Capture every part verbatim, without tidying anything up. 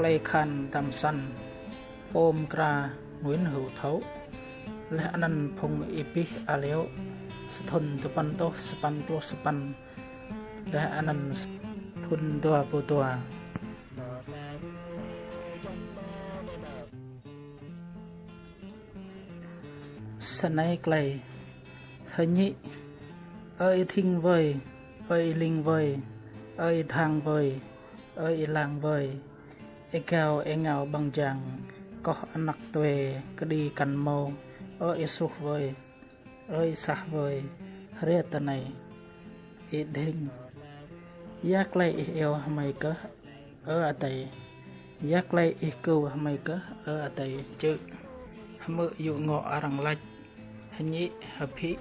Klei khan Dăm Săn, pô mkra Nguyễn Hữu Thấu, leh anăn phung êbih alio, sa thŭn dua păn êtuh sa păn pluh sa păn, leh anăn thŭn dua pluh dua. Snei klei. Hñĭ. Ơ Y Thing vơi, ơ Y Ling vơi, ơ Y Dhang vơi, ơ Y Lang vơi. Êgao êngao ƀăng jang, koh anak tue kđi kăn mâo, ơ Y Suh vơi, ơ Y Sah vơi, hriê tinei. Y Dhing. Ya klei ih iêu hmei kơh, ơ adei? Ya klei ih kơ̆ hmei kơh, ơ adei? Čư̆. Hmư̆ yŭ ngŏ arăng lač, Hñĭ hbhĭ,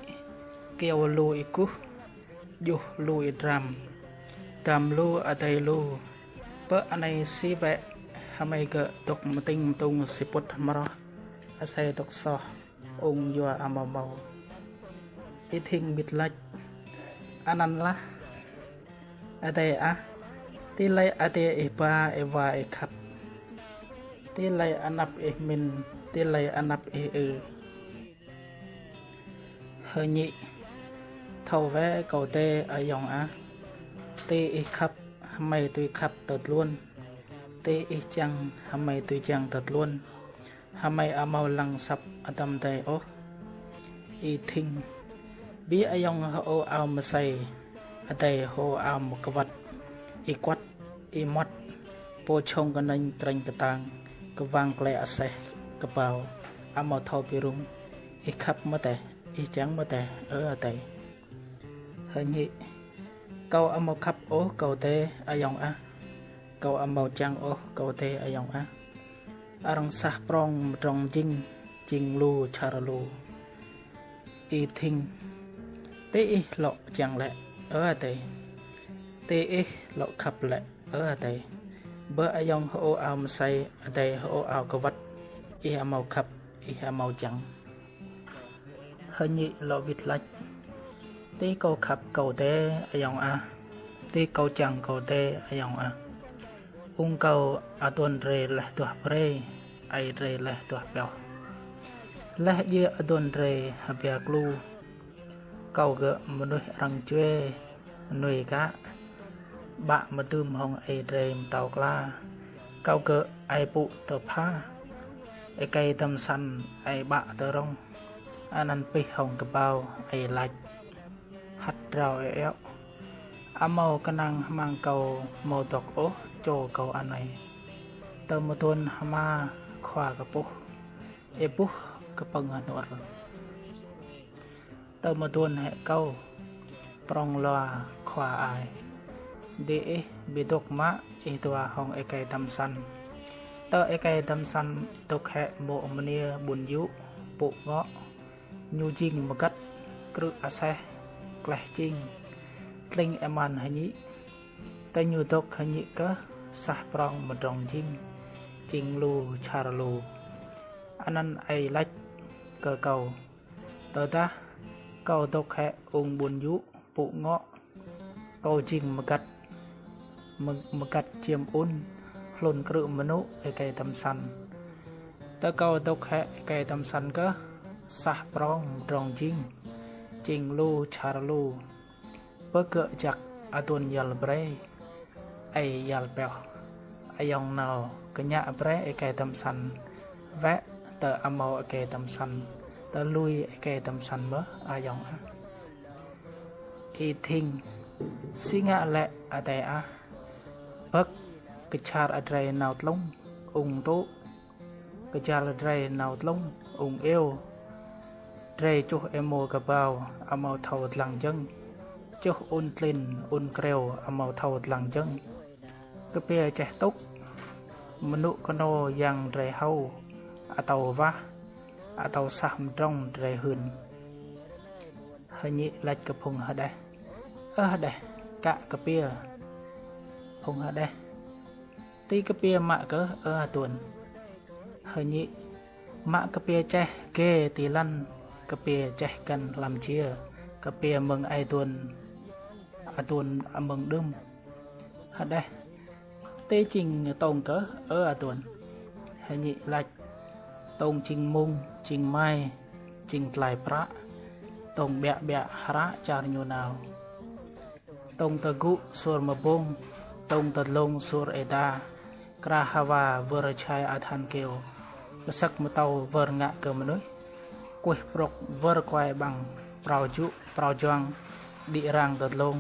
kyâo lu êguh, djuh lu êdram, dam lu adei lu. Pơ anei si wĕ hmei gơ̆ dôk mtĭng mtŭng si pŭt mroh, asei dôk soh, ung yua amâo mâo. Y Thing mbĭt lač, anăn lah. Adei ah, ti lei adiê ih ba ih wa ih khăp? Ti lei anăp ih mĭn, ti lei anăp ih ư? Hñĭ. Thâo wĕ kâo dê ayŏng ah. Ti ih khăp, hmei tui khăp tơ tluôn. Ti ih čiăng, hmei tui čiăng tơ tluôn. Hmei amâo lăng asăp adăm adei ôh. Y Thing. Bi ayŏng hơô ao msei, adei hơô ao mkvăt. Y Kuăt, Y Muăt, pô čhŏng knêñ krêñ ktang, kwang klei aseh kbao, amâo thâo bi rŭng. Ih khăp mơh teh, ih čiăng mơh teh, ơ adei? Hñĭ. Kâo amâo khăp ôh kâo dê ayŏng ah. Kâo amâo čiăng ôh kâo dê ayŏng ah. Arăng sah prŏng mdrŏng jing, jing lu čhar lu. Y Thing. Ti ih lŏ čiăng lĕ, ơ adei? Ti ih lŏ khăp lĕ, ơ adei? Bơ ayŏng hơô ao msei, adei hơô ao kwăt, ih amâo khăp, ih amâo čiăng. Hñĭ lŏ wĭt lač. Ti kâo khăp kâo dê ayŏng ah. Ti kâo čiăng kâo dê ayŏng ah. Ung kâo aduôn drei leh duah brei, aê drei leh duah pioh. Leh djiê aduôn drei hbia klu. Kâo gơ̆ mnuih arăng čuê, nui kă, ƀă mdưm hŏng aê drei mtao kla. Kâo gơ̆ aê pŭ tơ pha, êkei Dăm Săn aê ƀă tơ rŏng, anăn pih hŏng kbao aê lač. Hăt drao êo. Amâo knang hmăng kâo mâo dôk ôh čô kâo anei. Tơ mduôn hma khua kpuh, êbuh kpơ̆ng hnur. Tơ mduôn hĕ kâo, prŏng lua khua ai. Diih bi dôk mă ih dua hŏng êkei Dăm Săn. Tơ êkei Dăm Săn dôk hĕ mô̆ mniê ƀun yŭ, pŭ ngŏ. Ñu jing mgăt, krư̆ aseh, kleh čing, tling êman Hñĭ. Tơ ñu dôk Hñĭ kơh, sah prŏng mdrŏng jing, jing lu čhar lu. Anăn aê lač kơ kâo. Tơdah kâo dôk hĕ ung ƀun yŭ, pŭ ngŏ, kâo jing mgăt, mg-, mgăt čiêm un, hlŭn krư̆ mnŭ êkei Dăm Săn. Tơ kâo dôk hĕ êkei Dăm Săn kơh, sah prŏng mdrŏng jing, jing lu čhar lu. Pơ gơ̆ jăk aduôn yăl brei, aê yăl pioh. Ayŏng nao kñă brei êkei Dăm Săn. Wĕ tơ amâo êkei Dăm Săn, tơ lui êkei Dăm Săn mơh ayŏng ah. Y Thing. Si ngă lĕ adei ah. Bơ̆k kčhar drei nao tlŭng, ung tŭ. Kjăl drei nao tlŭng, ung iêu. Drei čuh êmô kbao, amâo thâo dlăng jơ̆ng. Čuh un tlĭn, un kriâo, amâo thâo dlăng jơ̆ng. Kpiê čeh tŭk, mnŭ knô yang drei hâo, atâo wah, atâo sah mdrŏng drei hưn. Hñĭ lač kơ phung hđeh. Ơ hđeh, kă kpiê. Phung hđeh. Ti kpiê mă kơh, ơ aduôn? Hñĭ. Mă kpiê čeh gê ti lăn, kpiê čeh găn hlăm jiê, kpiê mơ̆ng aê aduôn, aduôn mơ̆ng đưm. Hđeh. Ti čing tông kơ, ơ aduôn. Hñĭ lač: Tông čing mông, čing mai, čing tlai pră, tông ƀiă ƀiă hră čar ñu nao. Tông tơ gŭ suôr mbông, tông tơ dlông suôr êda, kra hwa wơr čhai adhan kyâo, ksăk mtâo wơr ngă kơ mnuih, kuih prŏk wơr kuai ƀăng, prao jŭ, prao juang, đĭ rang tơ dlông,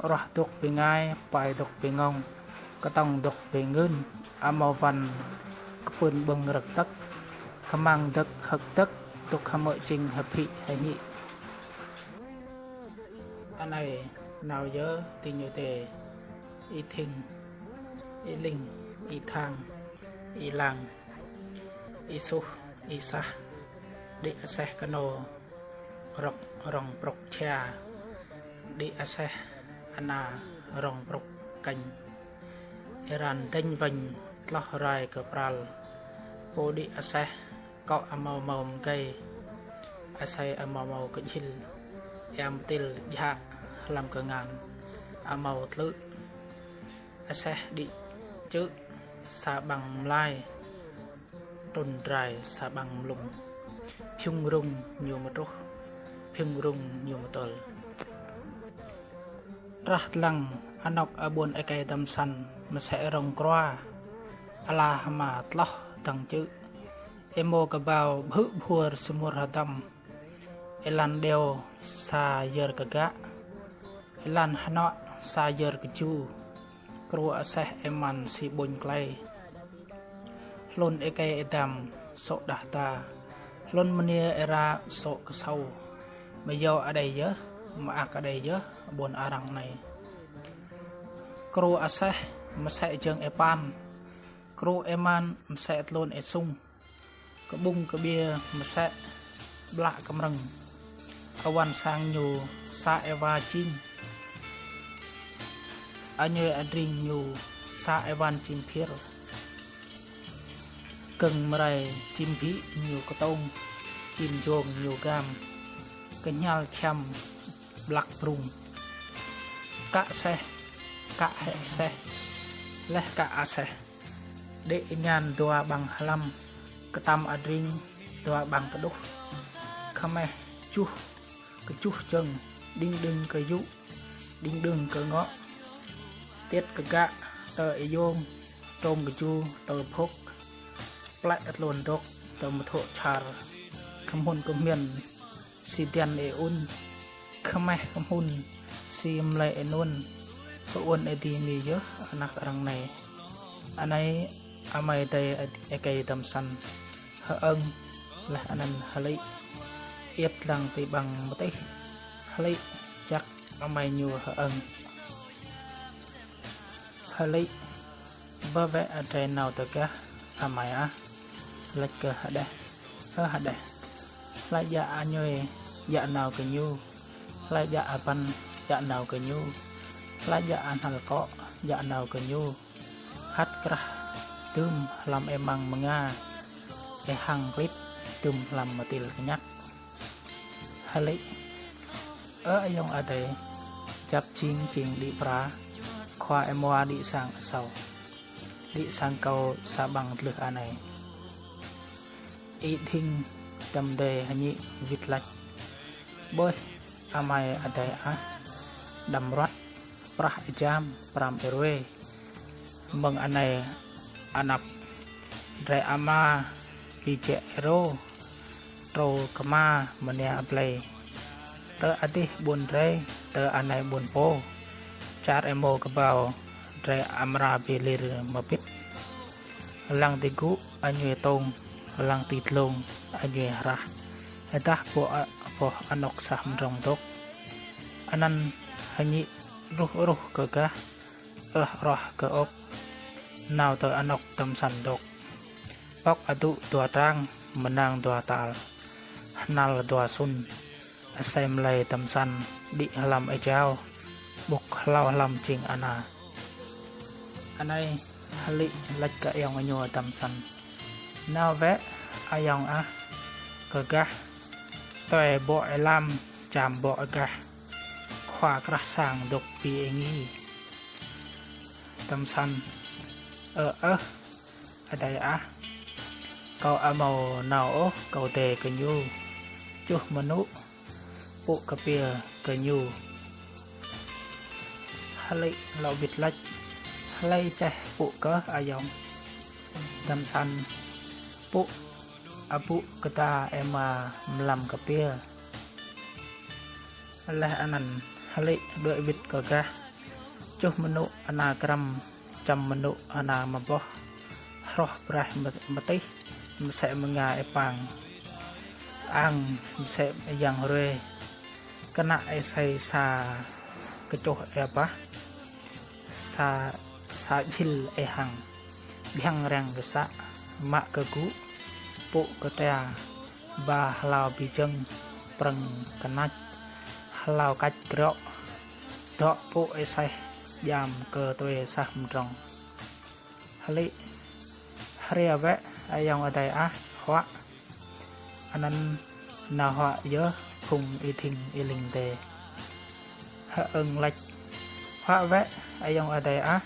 ruah dôk bi ngai, pai dôk bi ngông, ktŏng dôk bi ngưn, amâo wăn kpưn ƀơ̆ng rơ̆k tơ̆k, kmăng dơ̆k hơ̆k dơ̆k, dôk hmư̆ čing hbhĭ hñĭ. Anei nao yơh ti ñu dê, Y Thing, Y Ling, Y Thang, Y Lang, Y Suh, Y Sah, đĭ aseh knô, rŏk rŏng prŏk čhia, đĭ aseh ana rŏng prŏk kêñ. Êran dêñ wêñ tloh rai kơ pral. Pô đĭ aseh kŏ amâo mâo mgei, asei amâo mâo kjhil, êa mtil jhă hlăm kngan amâo tlư̆. Aseh đĭ čư̆ sa ƀăng mlai, trŭn drai sa ƀăng mlŭng. Phiŭng rŭng ñu mtruh, phiŭng rŭng ñu mtŭl. Trah dlăng anôk ƀuôn êkei Dăm Săn msĕ rŏng krua, ala hma tloh dăng čư̆. Êmô kbao bhư̆ bhuôr smur hdăm. Êlan điâo sa yơr kgă, êlan hnuă sa yơr kju. Kru aseh êman si ƀuñ klei. Hlŭn êkei êdam sô̆ đah da, hlŭn mniê êra sô̆ ksâo. Myâo adei yơh, mơak adei yơh ƀuôn arăng anei. Kru aseh msĕ jơ̆ng êpan, kru êman msĕ tlôn êsŭng. Kƀŭng kƀiê msĕ ƀlă kmrơ̆ng. Awan sang ñu sa êwa čim. Añuê adring ñu sa êwan čim phiêr. Kơ̆ng mrai čim bhĭ ñu ktông, čim jông ñu gam. Kñhal čhiăm ƀlăk brŭng. Kă seh, kă hĕ seh, leh kă aseh. Đĭ êñan dua ƀăng hlăm, ktăm adring dua ƀăng kđuh. Kmeh juh, kjuh jơ̆ng, đing đưng kơ yŭ, đing đưng kơ ngŏ. Tiêt kgă tơ êyông, trông kju tơ bhôk. Plĕ tlôn dôk tơ mthô̆ čhar. Kmhŭn kmhiăn si diăn êun, kmeh kmhŭn si mlei ênuôn. Pơuôn êdi mi yơh anak arăng anei. Anei amai adei êkei Dăm Săn. Hơ̆ng leh anăn hlĭ. Iêp dlăng ti ƀăng mtih. Hlĭ jăk amai ñu hơ̆ng. Hlĭ, ba wĕ adrei nao tơ gah, amai ah. Lač kơ hđeh, ơ hđeh. Hlei djă añuê, djă nao kơ ñu. Hlei djă abăn, djă nao kơ ñu. Hlei djă anhăl kŏ, djă nao kơ ñu. Hăt krah dưm hlăm êmăng mnga, êhăng klĭt dưm hlăm mtil kñăk. Hlĭ, ơ ayŏng adei, jăp jing jing đĭ pra, khua êmua đĭ sang asâo. Đĭ sang kâo sa ƀăng dlưh anei. Y Dhing, Dăm Dê hñĭ wĭt lač. Ƀuh, amai adei ah, đăm ruăt, prah êjam, pram êruê. Mơ̆ng anei anăp drei ama bi jĕ êrô, trô kma mnia blei. Tơ adih ƀuôn drei, tơ anei ƀuôn pô. Čar êmô kbao, drei amra bi lir mbĭt. Lăng ti gŭ añuê tông, lăng ti dlông añuê hrah. Êdah boh, boh anôk sah mdrŏng dôk. Anăn hñĭ ruh ruh kơ gah, êlah ruah kơ ôk. Nao tơ anôk Dăm Săn dôk. Pŏk adŭ dua trang, mnang dua tal. Hnal dua sun. Asei mlei Dăm Săn đĭ hlăm êjao, ƀŭk hlâo hlăm jing ana. Anei Hlĭ lač kơ ayŏng ñu Dăm Săn. Nao wĕ ayŏng ah, kơ gah, tue bŏ êlam, čam bŏ gah. Khua krah sang dôk bi êngi. Dăm Săn. Ơ, ơ, adei ah. Kâo amâo nao ôh kâo dê kơ ñu. Čuh mnŭ, pŭ kpiê kơ ñu. Hlei lŏ wĭt lač, hlei čeh pŭ kơ ayŏng Dăm Săn, pŭ abŭ kda êma mlam kpiê. Leh anăn hlei đuĕ wĭt kơ gah, čuh mnŭ ana krăm, čăm mnŭ ana mboh, hroh braih m-, mtih, msĕ mnga êpang, ang msĕ yang hruê, knă êsei sa kčuh êbah, sa, sa jhil êhăng, bhiăng răng ksă, mă kgŭ, pŭ ktia, ba hlao bi jơ̆ng, prơ̆ng knač, hlao kač krŏ, dŏ pŭ êsei djam kơ tue sah mdrŏng. Hlei, hriê wĕ ayŏng adei ah, huă. Anăn nao huă yơh phung Y Dhing Y Ling dê. H'Ơ̆ng lač, huă wĕ ayŏng adei ah,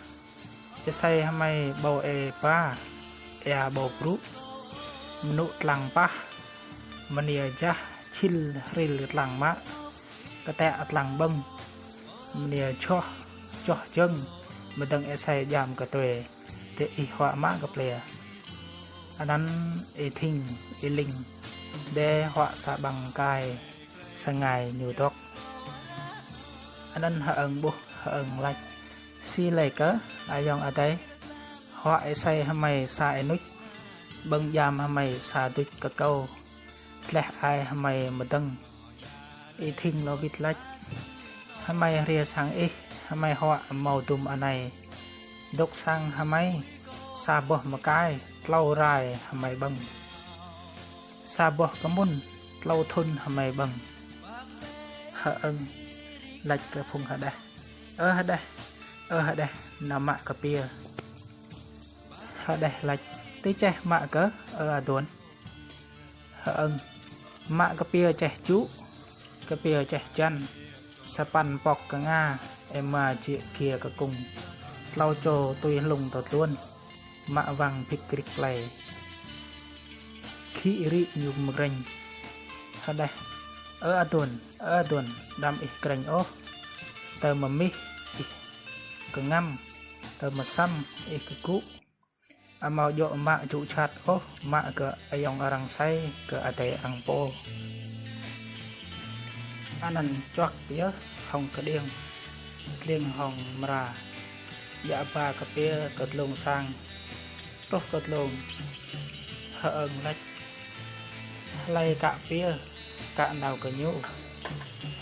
êsei hmei ƀâo êpa, êa ƀâo brŭ, mnŭ tlang pah, mniê jah, jhil hril tlang mă, ktiă tlang ƀơ̆ng, mniê joh, joh jơ̆ng, mdơ̆ng êsei djam kơ tue. Dê ih huă mă kpiê. Anăn Y Dhing Y Ling dê huă sa ƀăng kai, sa ngai ñu dôk. Anăn H'Ơ̆ng ƀuh, H'Ơ̆ng lač, si lei kơ ayŏng adei, huă êsei hmei sa ênuč, ƀơ̆ng djam hmei sa duč kkâo, tleh ai hmei mdơ̆ng. Y Dhing lŏ wĭt lač, hmei hriê sang ih, hmei huă mâo dŭm anei. Dôk sang hmei, sa boh mkai, tlâo rai hmei ƀơ̆ng. Sa boh kmŭn, tlâo thŭn hmei ƀơ̆ng. H'Ơ̆ng lač kơ phung hđeh, ơ hđeh, ơ hđeh, nao mă kpiê. Hđeh lač, ti čeh mă kơ, ơ aduôn. H'Ơ̆ng, mă kpiê čeh jŭ, kpiê čeh jăn, sa păn pŏk knga, êma jĕ giê kkŭng, tlâo čô tui hlŭng tơ tluôn, mă wăng phĭt krik klei. Khĭ rĭ ñu mkrêñ. Hđeh, ơ aduôn, ơ aduôn, đăm ih krêñ ôh. Tơ mmih ih kngăm, tơ msăm ih kgŭ. Amâo djŏ mă jŭ jhat ôh, mă kơ ayŏng arăng asei, kơ adei ang pô. Anăn čuăk yơh hŏng kđiêng, kliêng hŏng mra, djă ba kpiê kơ dlông sang, truh kơ dlông. H'Ơ̆ng lač, hlei kă kpiê, kă nao kơ ñu.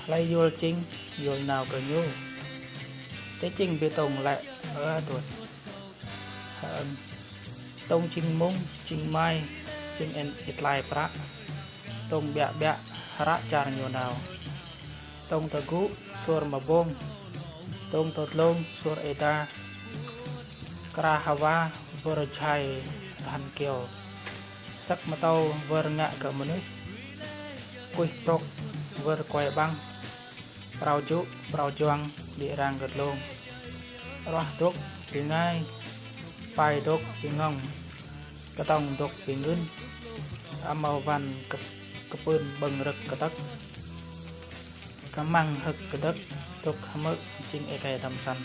Hlei yuôl čing, yuôl nao kơ ñu. Ti čing bi tông lĕ, ơ aduôn. H'Ơ̆ng, tông čing mông, čing mai, čing ênuk tlai prăk, tông ƀiă ƀiă, hră čar ñu nao. Tông tơ gŭ, suôr mbông, tông tơ dlông, suôr êda, kra hwa, wơr jhai, than kyâo, săk mtâo, wơr ngă kơ mnuih, kuih prôk, wơr kuai ƀăng, prao jŭ, prao juăng, đĭ rang kơ dlông. Ruah dôk bi ngai, pai dôk bi ngŏng, ktŏng dôk bi ngưn, amâo wăn kơ-, kpưn ƀơ̆ng rơ̆k kdơ̆k, kmăng hơ̆k kdơ̆k, dôk hmư̆ jing êkei Dăm Săn.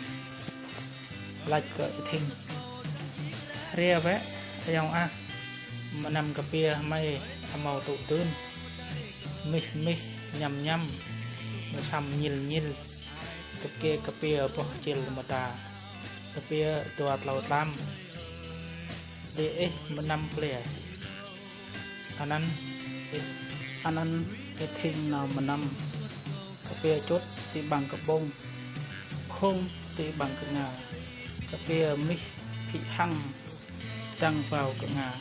Lač kơ Y Dhing, hriê wĕ, ayŏng ah, mnăm kpiê hmei amâo tŭ dưn, mih mih, ñăm ñăm, msăm ñil ñil, kpiê kpiê boh čil mta, kpiê dua tlâo tlam, dê ih mnăm pliê. Anăn Y-, anăn Y Dhing nao mnăm. Kpiê čŭt ti ƀăng kƀông, không ti ƀăng knga. Kpiê mih phĭ hăng dăng bao knga.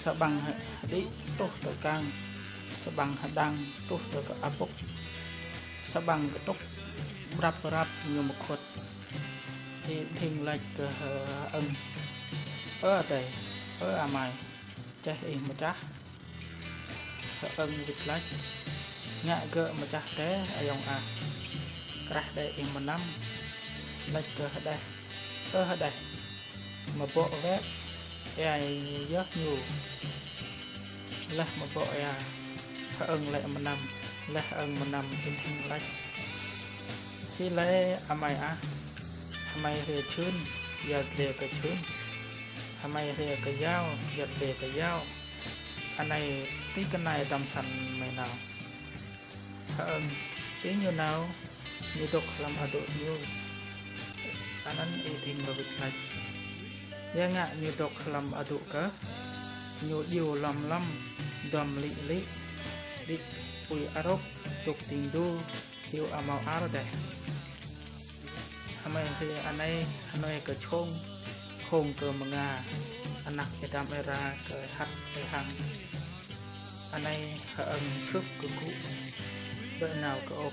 Sa ƀăng h-, hđĭ truh tơ kang, sa ƀăng hdăng truh tơ kơ apŭk, sa ƀăng ktrŭk brăp brăp ñu mkhuôt. Y Dhing lač kơ H'Ơ̆ng, ơ adei, ơ amai, čeh ih mčah. H'Ơ̆ng wĭt lač, ngă gơ̆ mčah kơ ayŏng ah. Krah đei ih mnăm. Lač kơ hđeh, ơ hđeh, Mă bŏ wĕ, êa yơh ñu. Leh mă bŏ êa, hơ̆ng lĕ mnăm, leh hơ̆ng mnăm Y Thing lač: Si lĕ amai ah, hmei hriê čhưn, ya dliê kơ čhưn, hmei hriê kơ yao, ya dliê kơ yao. Anei ti knai Dăm Săn mei nao. Hơ̆ng ti ñu nao, ñu dôk hlăm adŭ ñu. Anăn Y Thing lŏ wĭt lač: Ya ngă ñu dôk hlăm adŭ kơh? Ñu djiu lăm lăm, duam lĭ lĭ, đĭ pui arôk, dôk tĭng du, hiu amâo ar deh. Hmei hriê anei hnoi kơ čhông, hông kơ mnga, anak êdam êra kơ hăt êhăng. Anei hơ̆ng sŭk kơ gŭ, ƀĕ nao kơ ôk,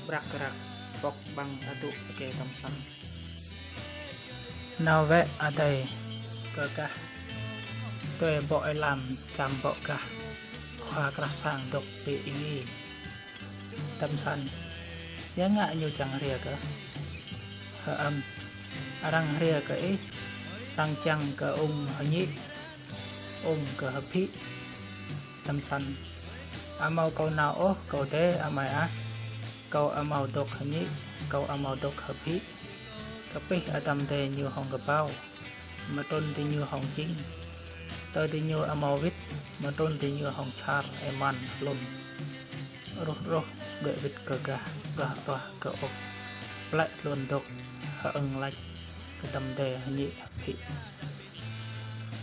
brăk răk, pŏk ƀăng adŭ êkei Dăm Săn. Nao wĕ adei kơ gah, tue bŏ êlam čăm bŏ gah, khua krah sang dôk bi êngi. Dăm Săn: Ya ngă ñu čiăng hriê kơh? Hơ̆ng: Arăng hriê kơ ih, arăng čiăng kơ ung hñĭ, ung kơ hbhĭ. Dăm Săn: Amâo kâo nao ôh kâo dê amai ah, kâo amâo dôk hñĭ, kâo amâo dôk hbhĭ. Kpih adam dê ñu hŏng kbao, mtrŭn diñu hŏng čing. Tơ diñu amâo wĭt, mtrŭn diñu hŏng čhar êman hlŭn. Ruh ruh, ƀĕ wĭt kơ gah, ruah ruah kơ ôk, plĕ tluôn dôk. Hơ̆ng lač kơ adam dê hñĭ hbhĭ: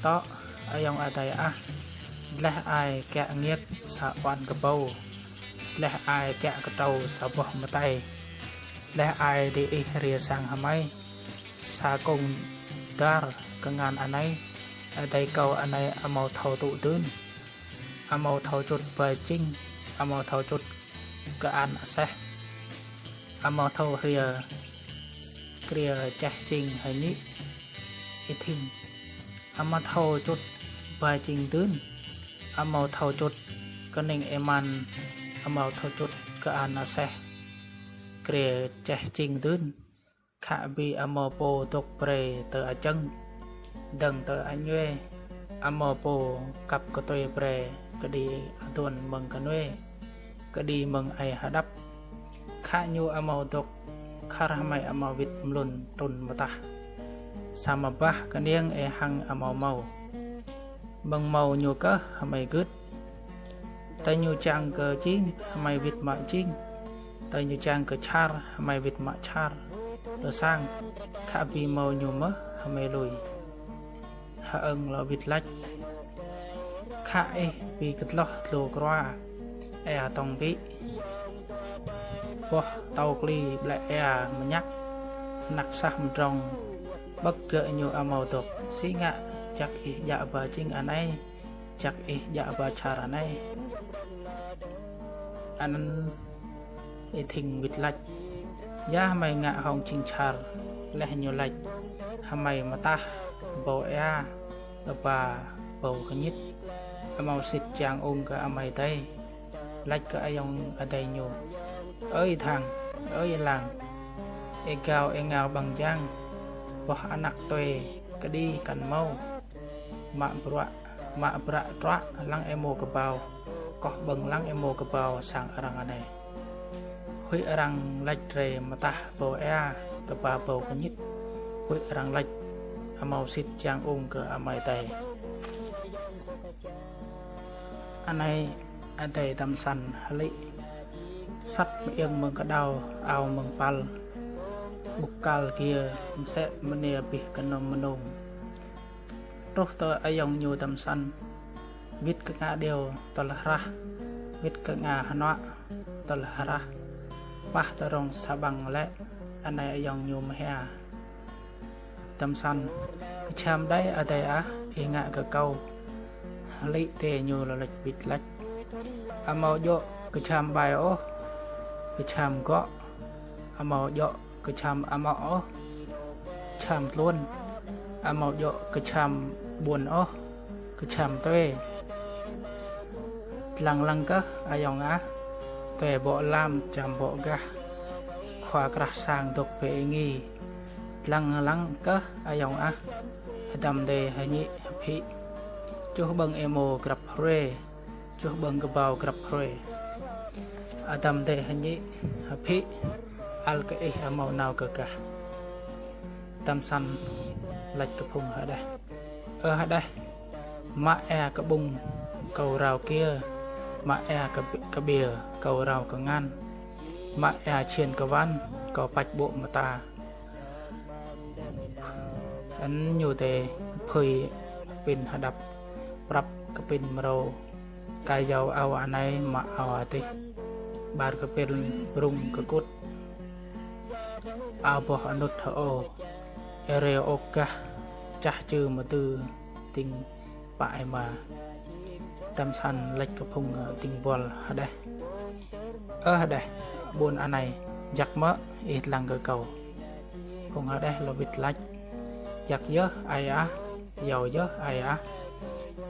Tŏ, ayŏng adei ah, dleh ai kiă ñiêk sa ƀuăn kbâo, dleh ai kiă ktrâo sa boh mtei, dleh ai diih hriê sang hmei sa kông dar. Kngan anei, adei kâo anei amâo thâo tŭ dưn, amâo thâo čŭt ba čing, amâo thâo čŭt kơ an aseh, amâo thâo hriê kriê čeh čing hñĭ. Y Thing: Amâo thâo čŭt ba čing dưn, amâo thâo čŭt knĭng êman, amâo thâo čŭt kơ an aseh, kriê čeh čing dưn. Khă bi amâo pô dôk brei tơ ajơ̆ng, dơ̆ng tơ añuê, amâo pô kăp ktuê brei kđi aduôn mơ̆ng knuê, kđi mơ̆ng aê hđăp. Khă ñu amâo dôk khăr hmei amâo wĭt mlŭn trŭn mtah. Sa mơbah kniêng êhăng amâo mâo. Mơ̆ng mâo ñu kơh hmei gưt. Tơ ñu čiăng kơ čing, hmei wĭt mă čing. Tơ ñu čiăng kơ čhar, hmei wĭt mă čhar. Tơ sang, khă bi mâo ñu mơh hmei lui. Hơ̆ng lŏ wĭt lač: Khă ih bi kdloh dlô krua, êa tŏng bi, boh tâo kli ƀlĕ êa mñăk, hnăk sah mdrŏng, ƀơ̆k gơ̆ ñu amâo dôk. Si ngă, jăk ih djă ba čing anei, jăk ih djă ba čhar anei. Anăn Y Thing wĭt lač: Ya hmei ngă hŏng čing čhar? Leh ñu lač: Hmei mtah ƀâo êa kơ ba ƀâo kñĭt, amâo sĭt čiăng ung kơ amai adei. Lač kơ ayŏng adei ñu: Ơ Y Thang, ơ Y Lang, êgao êngao ƀăng jang, boh anak tue kđi kăn mâo. Mă bruă, mă bruă truă lăng êmô kbao, koh ƀơ̆ng lăng êmô kbao sang arăng anei. Huĭ arăng lač drei mtah ƀâo êa kơ ba ƀâo kñĭt, huĭ arăng lač amâo sĭt čiăng ung kơ amai adei. Anei adei Dăm Săn hlĭ, săt mơiêng mơ̆ng kđao, ao mơ̆ng păl, ƀŭk kal giê, msĕ mniê bih knŏng mnông. Truh tơ ayŏng ñu Dăm Săn, wĭt knga điêu tơl hrah, wĭt knga hnuă tơl hrah, pah tơ rŏng sa ƀăng lĕ. Anei ayŏng ñu mhia. Dăm Săn: Kjham đei adei ah, ih ngă kơ kâo. Hlĭ tê ñu lŏ lač wĭt lač: Amâo djŏ kjham ƀai ôh, kjham gŏ, amâo djŏ kjham amŏ ôh, kjham tluôn, amâo djŏ kjham ƀuôn ôh, kjham tue. Dlăng lăng kơh ayŏng ah, tue bŏ lam čăm bŏ gah, khua krah sang dôk bi êngi. Dlăng lăng kơh ayŏng ah, Adam Dê Hñĭ Hbhĭ. Čuh ƀơ̆ng êmô grăp hruê, čuh ƀơ̆ng kbao grăp hruê. Adam Dê Hñĭ Hbhĭ, ăl kơ ih amâo nao kơ gah. Dăm Săn lač kơ phung hđeh: Ơ hđeh, mă êa kƀŭng kâo rao kiê, mă êa kơ, kƀiê kâo rao kngan, mă êa čhiên kwan kâo pač ƀô̆ mta. Anăn ñu dê phưi kpĭn hđăp, prăp kpĭn mrâo, ka yâo ao anei mă ao adih. Ƀar kpĭn brŭng kkŭt, ao boh anŭt hơô, êrê ôk gah, čah čư mdư, tĭng pă êma. Dăm Săn lač kơ phung, ơ, dĭng buăl hđeh: Ơ hđeh, ƀuôn anei jăk mơ̆, ih dlăng kơ kâo. Phung hđeh lŏ wĭt lač: Jăk yơh ai ah, yâo yơh ai ah.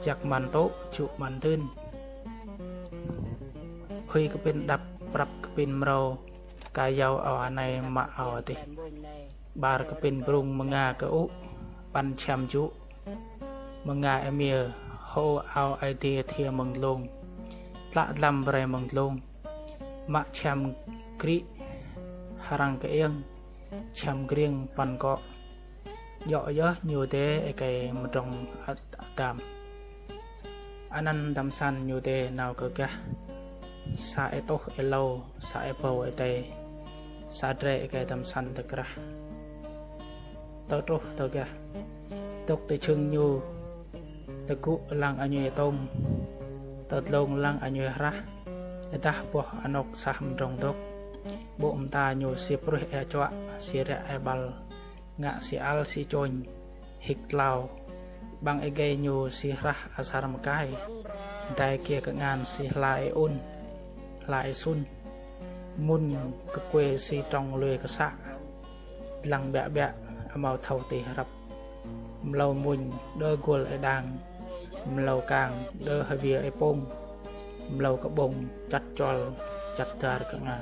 Jăk măn tŭ, jŭ măn dưn. Phưi kpĭn hđăp, prăp kpĭn mrâo, ka yâo ao anei mă ao adih. Ƀar kpĭn brŭng mnga kơŭ, păn čhiăm jŭ. Mnga êmiê, hơô ao Aê Diê thiê mơ̆ng dlông, tlă dlăm brei mơ̆ng dlông. Mă čhiăm krĭ, hrăng kơiêng, čhiăm griêng păn kŏ. Djŏ yơh ñu dê êkei mdrŏng Adam. Anăn Dăm Săn ñu dê nao kơ gah. Sa êtuh êlâo, sa êbâo êdei, sa drei êkei Dăm Săn dơkrah. Tơ truh tơ gah, dôk ti jhưng ñu, tơgŭ lăng añuê tông, tơ dlông lăng añuê hrah, êdah boh anôk sah mdrŏng dôk. Ƀô̆ mta ñu si pruih êa čuă, si riă êa ƀăl, ngă si ăl si čôñ, hik tlao. Ƀăng êgei ñu si hrah asăr mkai, êdei kiê kngan si hla êun, hla êsun. Mŭn kkuê si trŏng luê ksă, dlăng ƀiă ƀiă, amâo thâo ti hrăp. Mlâo mmuñ đơ guôl êđang, mlâo kang đơ hwiê êpông, mlâo kƀông čăt čuăl, čăt dar knga.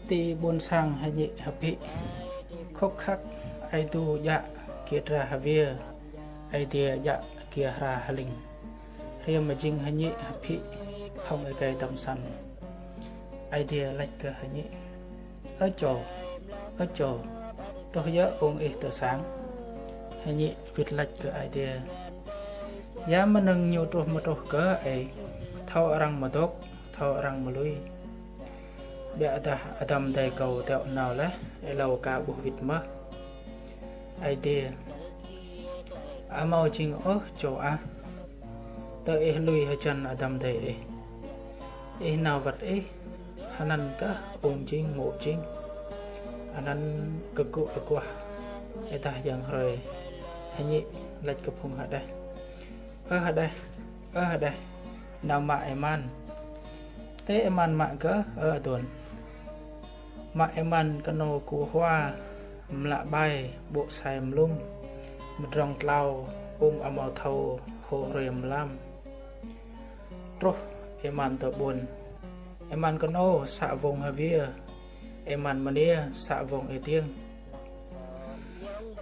Ti ƀuôn sang Hñĭ Hbhĭ, khŏk khăk, Aê Diê djă kiê dra hwiê, Aê Diê djă kiê hra hling. Hriê mjing Hñĭ Hbhĭ hŏng êkei Dăm Săn. Aê Diê lač kơ Hñĭ: Ơ čô, ơ čô, truh yơh ung ih tơ sang? Hñĭ wĭt lač kơ Aê Diê: Ya mnơ̆ng ñu truh mtruh kơ ih, thâo arăng mdôk, thâo arăng mlui. Ƀiădah Adam adei kâo tiŏ nao leh, êlâo ka ƀuh wĭt mơh. Aê Diê: Amâo jing ôh čô ah. Tơ ih lui hjăn Adam adei ih, ih nao wăt ih, hnăn kơh ung jing mô̆ jing. Anăn kgŭ aguah êdah yang hruê, Hñĭ lač kơ phung hđeh: Ơ hđeh, ơ hđeh, nao mă êman. Ti êman mă gơ̆, ơ aduôn? Mă êman knô ku hua, mlă ƀai, ƀô̆ sai mlŭng, mdrŏng tlao, ung amâo thâo hŏ hruê mlam. Truh êman tơ ƀuôn, êman knô să wông hwiê, êman mniê să wông êdiêng.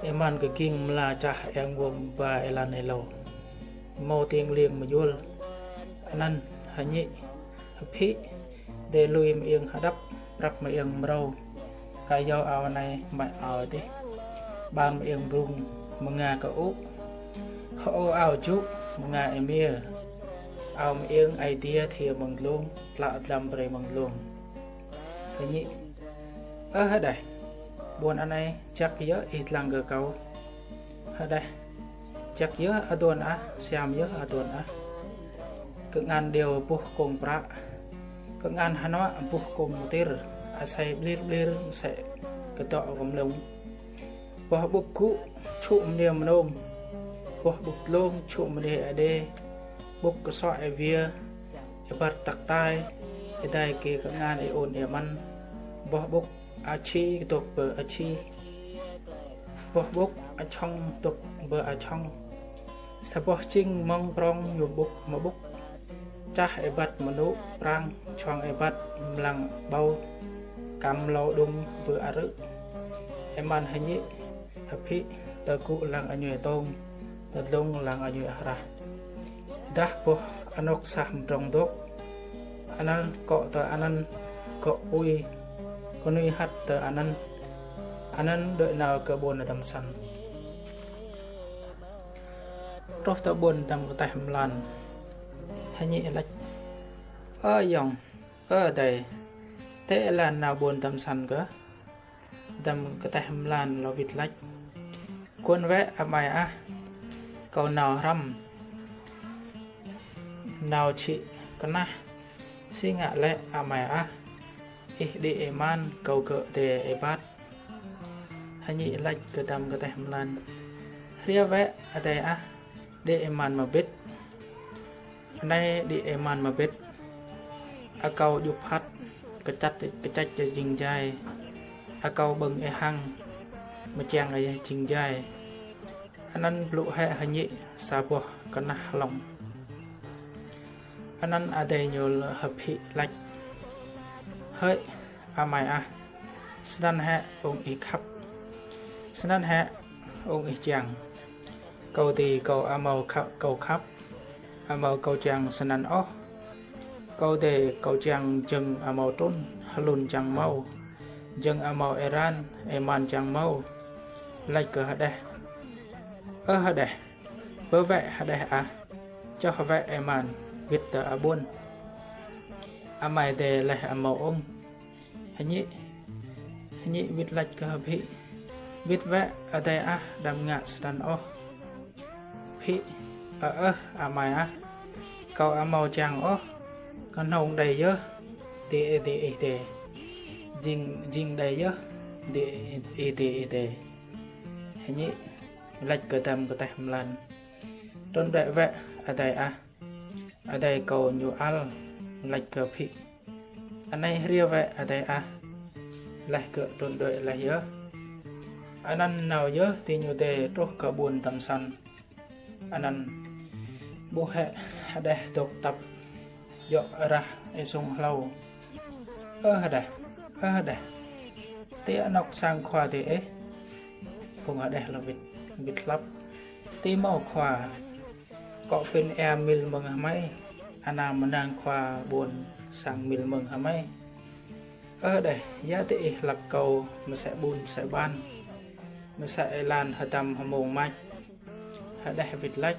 Êman kging mla čah êng wông ba êlan êlâo, mâo tiêng liêng mjuôl. Anăn Hñĭ Hbhĭ dê lui mơiêng hđăp, prăp mơiêng mrâo, ka yâo ao anei mă ao adih. Ƀar mơiêng brŭng mnga kơŭ, hơô ao jŭ, mnga êmiê, ao mơiêng Aê Diê thiê mơ̆ng dlông, tlă dlăm brei mơ̆ng dlông. Hñĭ: Ơ hđeh, ƀuôn anei jăk yơh ih dlăng kơ kâo. Hđeh: Jăk yơh aduôn ah, siam yơh aduôn ah. Kngan điêu buh kông pră, kngan hnuă buh kông mtir, asei blir blir msĕ kdŏ kmlông. Boh ƀŭk gŭ čhŭ mniê mnông, boh ƀŭk dlông čhŭ mniê êđê, ƀŭk ksuă êwiê, êbat tăk tai, êdei kiê kngan êun êmăn, boh ƀŭk ači dôk bơ ači, boh ƀŭk ačhŏng dôk bơ ačhŏng. Sa boh čing mơ̆ng prŏng ñu ƀŭk mƀŭk. Čah êbat mnŭ prăng, čhuang êbat mlang ƀâo. Amlâo đŭng bơ arư̆. Êman Hñĭ, Hbhĭ, tơ gŭ lăng añuê tông, tơ dlông lăng añuê hrah. Dah boh anôk sah mdrŏng dôk, anăn kŏ tơ anăn, kŏ pui, knuih hăt tơ anăn, anăn đuĕ nao kơ ƀuôn Dăm Săn. Truh tơ ƀuôn Dăm Kteh Mlan, Hñĭ lač: Ơ ayŏng, ơ adei, ti êlan nao ƀuôn Dăm Săn kơ? Dăm Kteh Mlan lŏ wĭt lač: Guôn wĕ amai ah, kâo nao hrăm, nao čhĭ knah, si ngă lĕ amai ah, ih đĭ êman kâo gơ̆ dê êbat. Hñĭ lač kơ Dăm Kteh Mlan: Hriê wĕ adei ah, đĭ êman mbĭt. Anei đĭ êman mbĭt. Akâo djup hăt, kčăt, kčăt jing jai. Akâo ƀơ̆ng êhăng, mčiăng ayeh jing jai. Anăn blŭ hĕ Hñĭ sa boh knah hlŏng. Anăn adei ñu Hbhĭ lač: Hơi, amai ah, snăn hĕ ung ih khăp. Snăn hĕ ung ih čiăng. Kâo dê kâo amâo khăp, kâo khăp, amâo kâo čiăng snăn ôh. Kâo dê kâo čiăng jơ̆ng amâo trŭn, hlŭn čiăng mâo, jơ̆ng amâo êran, êman čiăng mâo. Lač kơ hđeh: Ơ hđeh, bơ wĕ hđeh ah, čoh wĕ êman, wĭt tơ aƀuôn. Amai dê leh amâo ung. Hñĭ, Hñĭ wĭt lač kơ Hbhĭ: Wĭt wĕ adei ah, đăm ngă snăn ôh. Hbhĭ: Ơ ơh, amai ah, kâo amâo čiăng ôh. Knhông đei yơh, dê, dê ih dê. Jing, jing đei yơh, dê, ih dê, ih dê. Hñĭ lač kơ Dăm Kteh Mlan: Trŭn đuĕ wĕ adei ah. Adei kâo ñu ăl. Lač kơ Hbhĭ: Anei hriê wĕ adei ah. Leh gơ̆ trŭn đuĕ leh yơh. Anăn nao yơh ti ñu dê truh kơ ƀuôn Dăm Săn. Anăn ƀuh hĕ hđeh dôk tăp, djŏ rah êsŭng hlâo. Ơ hđeh, ơ hđeh, ti anôk sang khua dê ih? Phung hđeh lŏ wĭt, wĭt hlăp: Ti mâo khua. Kŏ pĭn êa mil mơ̆ng hmei, ana mnang khua ƀuôn sang mil mơ̆ng hmei. Ơ hđeh, ya ti ih hlăp kâo msĕ ƀun msĕ ƀan, msĕ êlan hdăm hmông mač? Hđeh wĭt lač: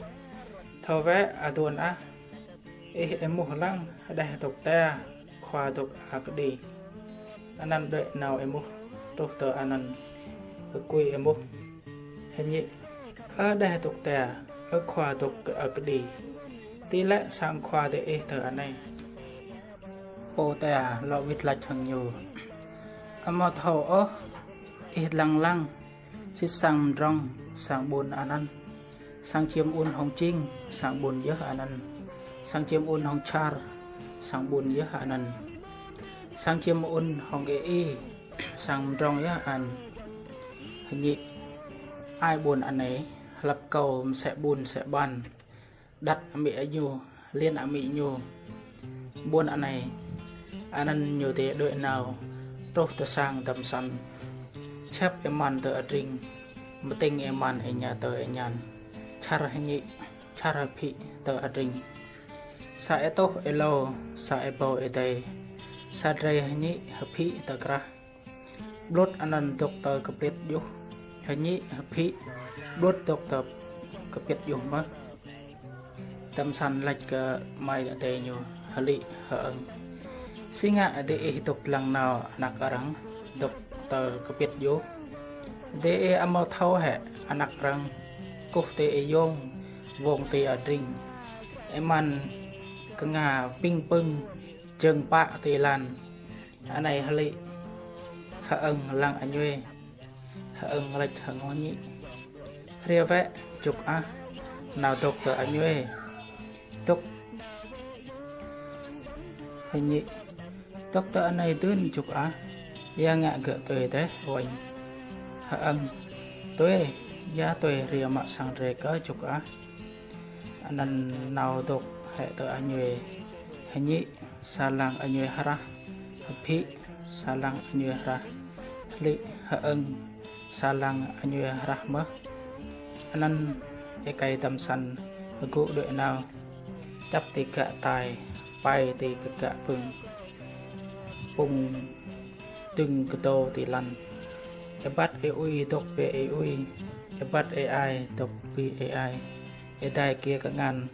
Thâo wĕ aduôn ah, ih êmuh lăng hđeh dôk tia, khua dôk akđi. Anăn đuĕ nao êmuh, truh tơ anăn kkui êmuh. Hñĭ: Ơ hđeh dôk tia, ơ khua dôk akđi, ti lĕ sang khua dê ih tơ anei? Pô tia lŏ wĭt lač hŏng ñu: Amâo thâo ôh, ih dlăng lăng, sĭt sang mdrŏng, sang ƀun anăn. Sang čiêm ŭn hŏng čing, sang ƀun yơh anăn. Sang čiêm ŭn hŏng čhar, sang ƀun yơh anăn. Sang čiêm ŭn hŏng êi, sang mdrŏng yơh anăn. Hñĭ: Ai ƀuôn anei, hlăp kâo msĕ ƀun msĕ ƀan, đăt amĭ ñu, liăn amĭ ñu. Ƀuôn anei, anăn ñu dê đuĕ nao, truh tơ sang Dăm Săn. Čhăp êman tơ adring, mtĭng êman êña tơ êñan. Čhar Hñĭ, čhar Hbhĭ tơ adring. Sa êtuh êlâo, sa êbâo êdei, sa drei Hñĭ Hbhĭ tơ krah. Blŭt anăn dôk tơ kpiêt djuh. Hñĭ Hbhĭ blŭt dôk tơ kpiêt djuh mơh. Dăm Săn lač kơ amai adei ñu: Hli, hơ̆ng. Si ngă dê ih dôk dlăng nao anak arăng dôk tơ kpiêt djuh? Dê ih amâo thâo hĕ anak arăng kkuh ti ayŏng, wông ti adring, êman knga pĭng pưng, jơ̆ng pă ti êlan. Anei hli, hơ̆ng lăng añuê. Hơ̆ng lač hŏng Hñĭ: Hriê wĕ, jŭk ah, nao dôk tơ añuê. Dôk, Hñĭ: Dôk tơ anei dưn jŭk ah, ya ngă gơ̆ tui deh uêñ? Hơ̆ng: Tui, ya tui hriê mă sang drei kơ jŭk ah. Anăn nao dôk hĕ tơ añuê Hñĭ, sa lăng añuê hrah, Hbhĭ, Sa lăng añuê hrah. Hlĭ hơ̆ng, sa lăng añuê hrah mơh. Anăn êkei Dăm Săn hgŭ đuĕ nao, čăp ti gă tai, pai ti gă pưng, pŭng dŭng kdô ti lăn. Êbat êui dôk bi êui, êbat êai dôk bi êai. Êdai kiê kngan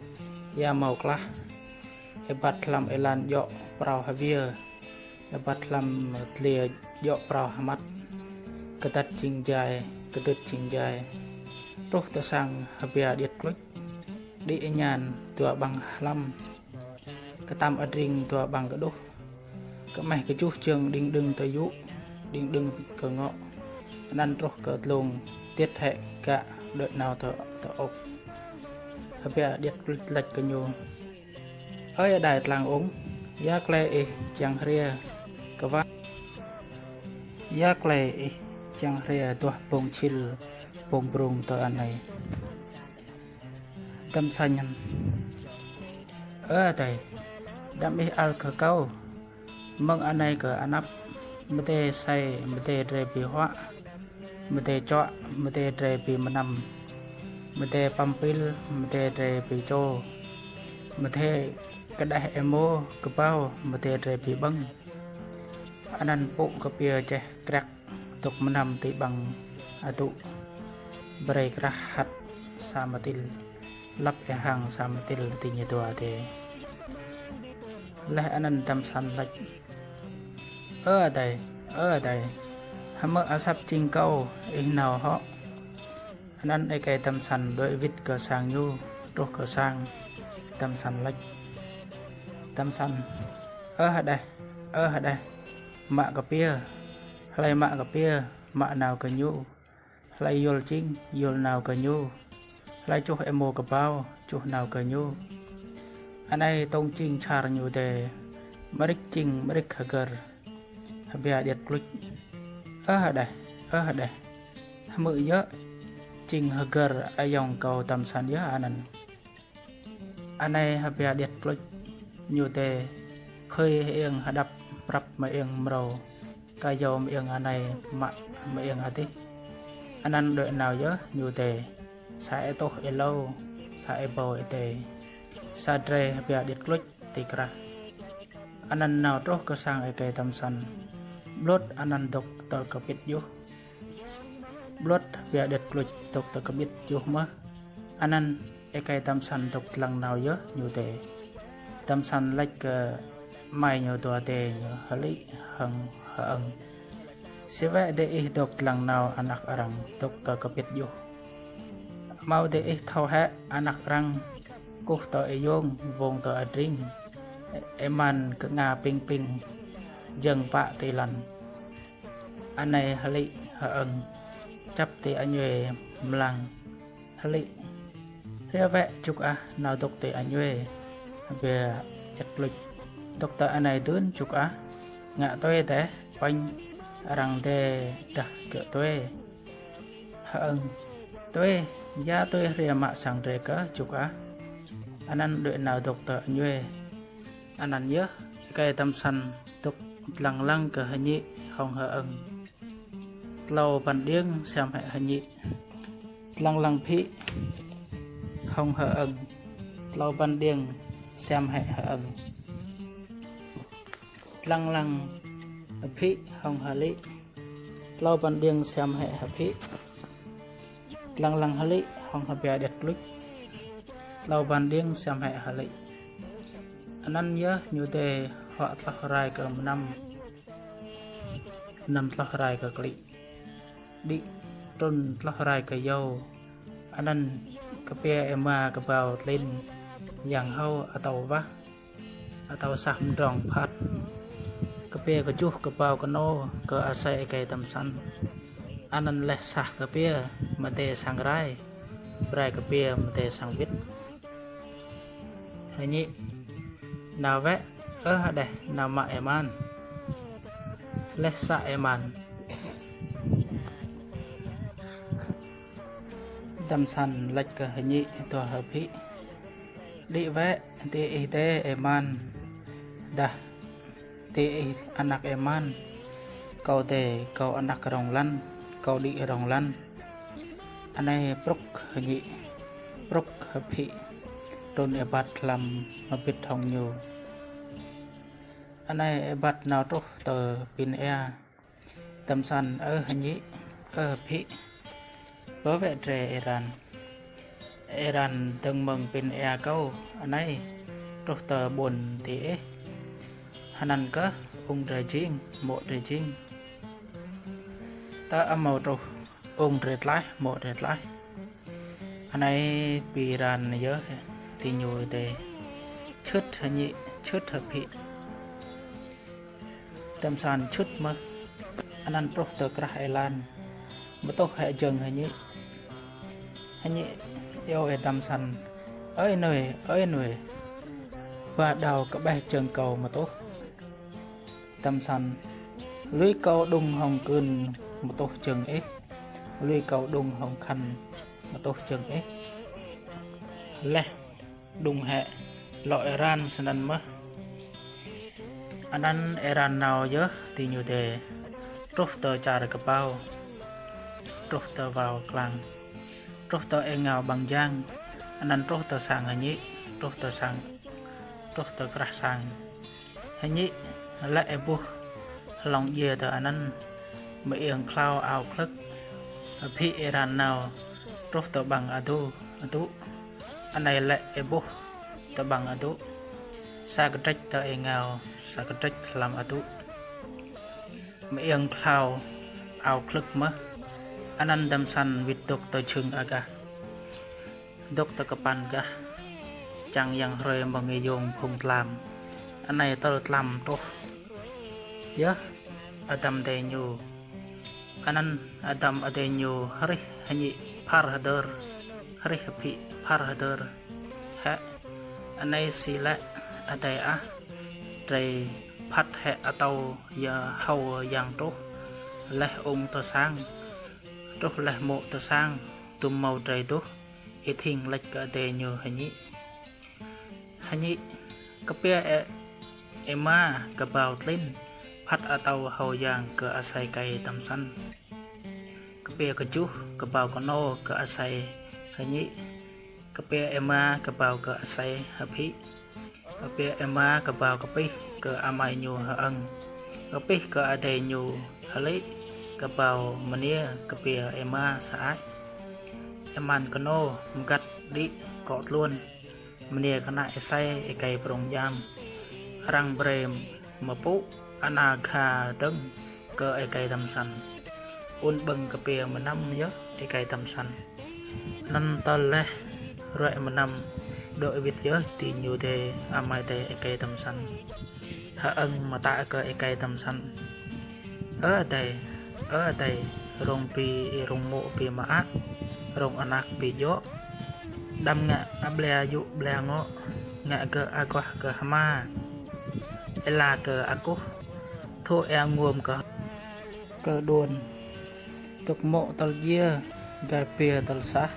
ya mâo klah. Êbat hlăm êlan djŏ prao hwiê, êbat hlăm dliê djŏ prao hmăt. Kdăt jing jai, kdŭt jing jai. Truh tơ sang Hbia Điêt Kluč. Đĭ êñan dua ƀăng hlăm, ktăm adring dua ƀăng kđuh. Kmeh kjuh jơ̆ng đing đưng tơ yŭ, đing đưng kơ ngŏ. Anăn truh kơ dlông tiêt hĕ gă đuĕ nao tơ, tơ ôk. Hbia Điêt Kluč lač kơ ñu: Ơi adai tlang ung, ya klei ih čiăng hriê kơ wa? Ya klei ih čiăng hriê duah pông čhil, pông brung tơ anei? Dăm Săn: Ơ adei, đăm ih ăl kơ kâo. Mơ̆ng anei kơ anăp, mdê asei, mdê drei bi huă, mdê čuă, mdê drei bi mnăm, mdê păm pil, mdê drei bi čô, mdê kđeh êmô kbao, mdê drei bi ƀơ̆ng. Anăn pŭ kpiê čeh kriăk dôk mnăm ti ƀăng adŭ, brei krah hăt sa mtil, lăp êhăng sa mtil ti ñu dua dê. Leh anăn Dăm Săn lač: Ơ adei, ơ adei, hmư̆ asăp jing kâo ih nao hŏ. Anăn êkei Dăm Săn đuĕ wĭt kơ sang ñu, truh kơ sang. Dăm Săn lač: Dăm Săn: Ơ hđeh, ơ hđeh, mă kpiê. Hlei mă kpiê, mă nao kơ ñu. Hlei yul čing, yul nao kơ ñu. Hlei čuh êmô kbao, čuh nao kơ ñu. Anei tông čing čhar ñu dê, mrik čing mrik hgơr. Hbia Điêt Kluč: Ơ hđeh, ơ hđeh, hmư̆ yơh čing hgơr ayŏng kâo Dăm Săn yơh anăn. Anei Hbia Điêt Kluč ñu dê, phơi hơiêng hđăp prăp mơiêng mrâo, ka yâo mơiêng anei mă mơiêng adih. Anăn đuĕ nao yơh ñu dê, sa êtuh êlâo, sa êbâo êdei, sa drei Hbia Điêt Kluč ti krah. Anăn nao truh kơ sang êkei Dăm Săn. Blŭt anăn dôk tơ kpĭt djuh. Blŭt Hbia Điêt Kluč dôk tơ kpĭt djuh mơh. Anăn êkei Dăm Săn dôk dlăng nao yơh ñu dê. Dăm Săn lač kơ amai ñu dua dê ñu Hlĭ hŏng Hơ̆ng: Si wĕ dê ih dôk dlăng nao anak arăng dôk tơ kpĭt djuh? Amâo dê ih thâo hĕ anak arăng kkuh tơ êyông, wông tơ adring, êman knga ping ping, jơ̆ng pă ti lăn. Anei Hlĭ Hơ̆ng čăp ti añuê mlang. Hlĭ: Hriê wĕ čuk ah nao dôk ti añuê. Hbia Điêt Kluč: Dôk tơ anei dưn čuk ah. Ngă tue deh, pañ arăng dê dah gơ̆ tue. Hơ̆ng: Tue, ya tue hriê mă sang drei kơ čuk ah. Anăn đuĕ nao dôk tơ añuê. Anăn yơh êkei Dăm Săn dôk dlăng lăng kơ Hñĭ hŏng Hơ̆ng. Tlâo ban điêng siam hĕ Hñĭ. Dlăng lăng Bhĭ hŏng Hơ̆ng. Tlâo ban điêng siam hĕ Hơ̆ng. Dlăng lăng Bhĭ hŏng Hlĭ. Tlâo ban điêng siam hĕ Bhĭ. Dlăng lăng Hlĭ hŏng Hbia Điêt Kluč. Tlâo ban điêng siam hĕ Hlĭ. Anăn yơh ñu dê huă tloh rai kơ mnăm, mnăm tloh rai kơ klĭ, đĭ trŭn tloh rai kơ yâo. Anăn kpiê êma kbao tlĭn, yang hâo atâo wah, atâo sah mdrŏng phat. Kpiê kjuh kbao knô kơ asei êkei Dăm Săn. Anăn leh sah kpiê mdê sang rai, brei kpiê mdê sang wĭt. Hñĭ: Nao wĕ, ơ hđeh, nao mă êman. Leh să êman. Dăm Săn lač kơ Hñĭ dua Hbĭ: Đĭ wĕ, ti ih dê êman, dah ti ih anak êman. Kâo dê, kâo anak rŏng lăn, kâo đĭ rŏng lăn. Anei prŭk hñĭ, prŭk hbhĭ, trŭn êbat hlăm hbĭt hŏng ñu. Anei êbat nao truh tơ pĭn êa. Dăm săn: Ơ hñĭ, ơ hbhĭ, bơ wĕ drei êran? Êran dơ̆ng mơ̆ng pĭn êa kâo anei truh tơ ƀuôn ti ih. Hnăn kơh ung drei jing, mô̆ drei jing. Tơ amâo truh ung drei tlaih, mô̆ drei tlaih. Anei bi êran yơh ti ñu dê. Čhưt hñĭ, čhưt hbhĭ. Dăm săn čhưt mơh. Anăn truh tơ krah êlan, mtuh hĕ jơ̆ng hñĭ. Hñĭ iêu ê dăm săn: Ơi nuê, ơi nuê, ba đao kƀeh jơ̆ng kâo mtuh. Dăm săn: Lui kâo đŭng hŏng kưn mtuh jơ̆ng ih, lui kâo đŭng hŏng khăn mtuh jơ̆ng ih. Leh đŭng hĕ, lŏ êran snăn mơh. Anăn êran nao yơh ti ñu dê. Truh tơ čar kbao, truh tơ wao klang, truh tơ êngao ƀăng jang. Anăn truh tơ sang hñĭ, truh tơ sang, truh tơ krah sang. Hñĭ lĕ êbuh hlŏng djiê tơ anăn, mơiêng khlao ao klơ̆k. Hbhĭ êran nao truh tơ ƀăng adŭ, adŭ. Anei lĕ êbuh tơ ƀăng adŭ. Sa kdrêč tơ êngao, sa kdrêč hlăm adŭ. Mơiêng khlao ao klơ̆k mơh. Anăn dăm săn wĭt dôk tơ jhưng agah, dôk tơ kpăn gah, čiăng yang hruê mơ̆ng êyông phung tlam. Anei tơl tlam truh yơh adăm adei ñu. Anăn adăm adei ñu hrih hñĭ phar hdơr, hrih hbhĭ phar hdơr. Hĕ, anei si lĕ adei ah, drei phat hĕ atâo ya hâo yang truh, leh ung tơ sang, truh leh mô̆ tơ sang, dŭm mâo drei duh. Êthing lač kơ adei ñu hñĭ. Hñĭ: Kpiê ê-, êma kbao tlĭn, phat atâo hâo yang kơ asei êkei dăm săn. Kpiê kjuh kbao knô kơ asei hñĭ. Kpiê êma kbao kơ asei hbhĭ. Kpiê êma kbao kpih kơ amai ñu hơ̆ng. Kpih kơ adei ñu hlĭ, kbao mniê kpiê êma sơăi. Êman knô mgăt đĭ kŏ tluôn. Mniê knă êsei êkei prŏng jam. Arăng brei mpŭ ana gha dơ̆ng kơ êkei dăm săn. Ŭn ƀơ̆ng kpiê mnăm yơh êkei dăm săn. Anăn tơl leh ruê̆ mnăm, dôk wĭt yơh ti ñu dê, amai dê êkei dăm săn. Hơ̆ng mtă kơ êkei dăm săn: Ơ adei, ơ adei, rông bi, rông mô̆ bi mơak, rông anak bi djŏ. Đăm ngă ablei yŭ blei ngŏ, ngă gơ̆ aguah kơ hma, êla kơ akuh, thô êa nguôm kơ, kơ đuôn. Dôk mô̆ tơl djiê, gai biê tơl sah,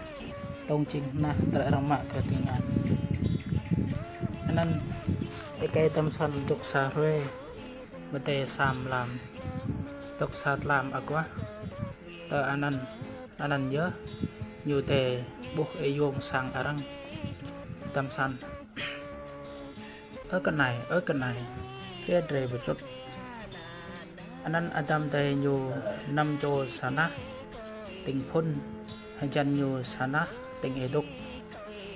tông čing hnah trĕ răng mă kơ tĭng an. Anăn êkei dăm săn dôk sa hruê, mdê sa mlam, dôk sa tlam aguah. Tơ anăn, anăn yơh ñu dê ƀuh êyông sang arăng. Dăm săn: Ơ knai, ơ knai, hriê drei bi trŭt. Anăn adăm adei ñu năm čô sa nah tĭng phŭn, hjăn ñu sa nah tĭng êdŭk.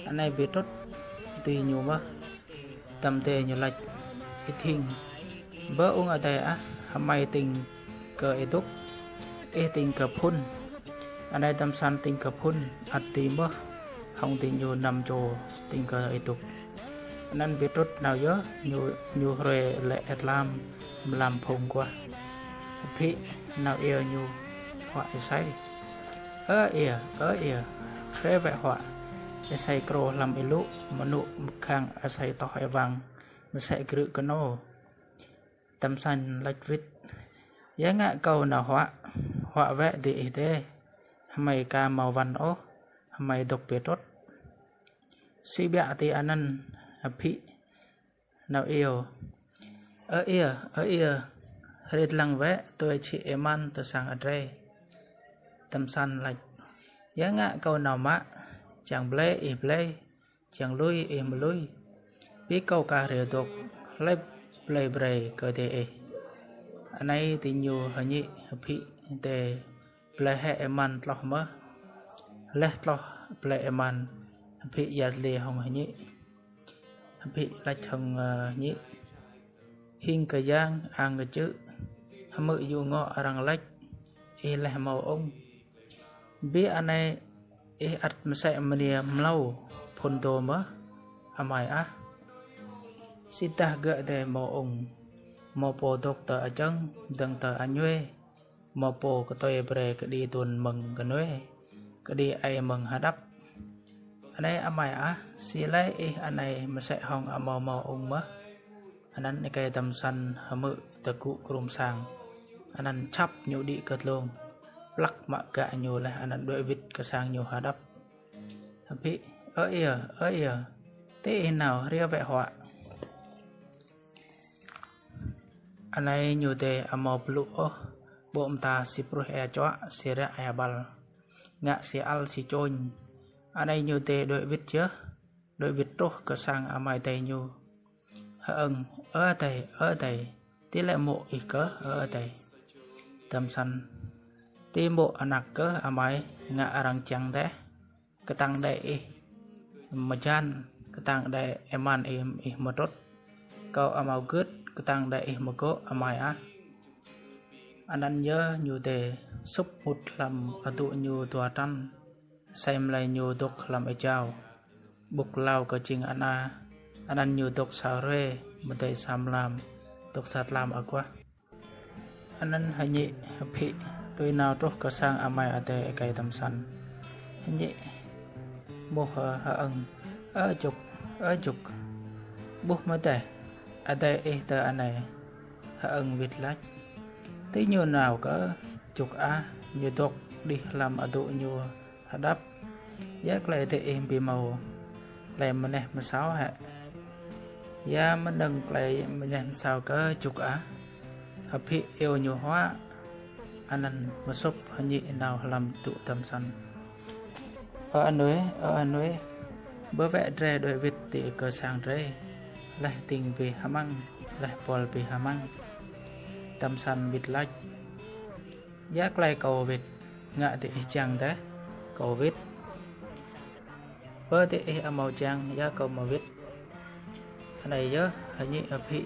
Anei bi trŭt ti ñu mơh. Adăm adei ñu lač: Ih thing, bơ ung adei ah, hmei tĭng kơ êdŭk, ih tĭng kơ phŭn. Anei dăm săn tĭng kơ phŭn, ăt dưi mơh hŏng diñu năm čô tĭng kơ êdŭk. Anăn bi trŭt nao yơh ñu, ñu hruê lĕ êtlam mlam phung aguah. Hbhĭ nao iêu ñu huă êsei. Ơ iê, ơ iê, hriê wĕ huă êsei krô hlăm êlŭ, mnŭ mkhăng asei toh êwang, msĕ grư̆ knô. Dăm săn lač wĭt: Ya ngă kâo nao huă, huă wĕ diih dê, hmei ka mâo wăn ôh, hmei dôk bi trŭt. Sui biă ti anăn, Hbhĭ nao iêu: Ơ iê, ơ iê, Hriê dlăng wĕ, tui čhĭ êman tơ sang adrei. Dăm Săn lač: Ya ngă kâo nao mă, čiăng blei ih blei, čiăng lui ih mlui. Bi kâo ka hriê dôk, hlei blei brei kơ dê ih. Anei diñu hñĭ hbhĭ dê blei hĕ êman tloh mơh. Leh tloh blei êman, hbhĭ yăl dliê hŏng hñĭ. Hbhĭ lač hŏng, ơ, hñĭ: Hing kơ yang ang kčư̆, hmư̆ yŭ ngŏ arăng lač, ih leh mâo ung. Bi anei ih ăt msĕ mniê mlâo phŭn dô mơh, amai ah. Sĭt dah gơ̆ dê mâo ung, mâo pô dôk tơ ajơ̆ng, dơ̆ng tơ añuê, mâo pô ktuê brei kđi tuôn mơ̆ng knuê, kđi ai mơ̆ng hđăp. Anei amai ah, si lei ih anei msĕ hŏng amâo mâo ung mơh. Anăn êkei Dăm Săn hmư̆ tơ gŭ krŭm sang. Anăn čhăp ñu đĭ kơ dlông. Plăk mă gă ñu leh anăn đuĕ wĭt kơ sang ñu hđăp. Hbhĭ: Ơ iê, ơ iê, ti ih nao, hriê wĕ huă. Anei ñu dê amâo blŭ ôh, ƀô̆ mta si pruih êa čuă, si ră êa băl. Ngă si ăl si čôñ. Anei ñu dê đuĕ wĭt yơh, đuĕ wĭt truh kơ sang amai adei ñu. Hơ̆ng: Ơ adei, ơ adei, ti lĕ mô̆ ih kơh, ơ adei. Dăm Săn: Ti mô̆ anak kơh amai, ngă arăng čiăng deh. Ktang đei ih mjan, ktang đei êman ih, ih mtrŭt. Kâo amâo gưt, ktang đei ih mgô̆ amai ah. Anăn yơh ñu dê sŭp mŭt hlăm adŭ ñu dua trăn. Asei mlei ñu dôk hlăm êjao. Ƀŭk êlâo kơ jing ana, anăn ñu dôk sa hruê, mdei sa mlam, dôk sa tlam aguah. Anăn hñĭ hbhĭ tui nao truh kơ sang amai adei êkei Dăm Săn. Hñĭ êmuh hơ̆ng: Ơ jŭk, ơ jŭk, ƀuh mơ̆ deh adei ih tơ anei? Hơ̆ng wĭt lač: Ti ñu nao kơh jŭk ah, ñu dôk đih hlăm adŭ ñu hđăp. Ya klei diih bi mâo klei mneh msao hĕ? Ya mnơ̆ng klei mneh msao kơ jŭk ah? Hbhĭ iêu ñu huă, anăn msŭp hñĭ nao hlăm adŭ Dăm Săn. Ơ anuê, ơ anuê, bơ wĕ drei đuĕ wĭt ti kơ sang drei, leh dĭng bi hmăng, leh buăl bi hmăng. Dăm Săn wĭt lač: Ya klei kâo wĭt, ngă diih čiăng deh, kâo wĭt. Bơ diih amâo čiăng, ya kâo amâo wĭt. Anei yơh hñĭ hbhĭ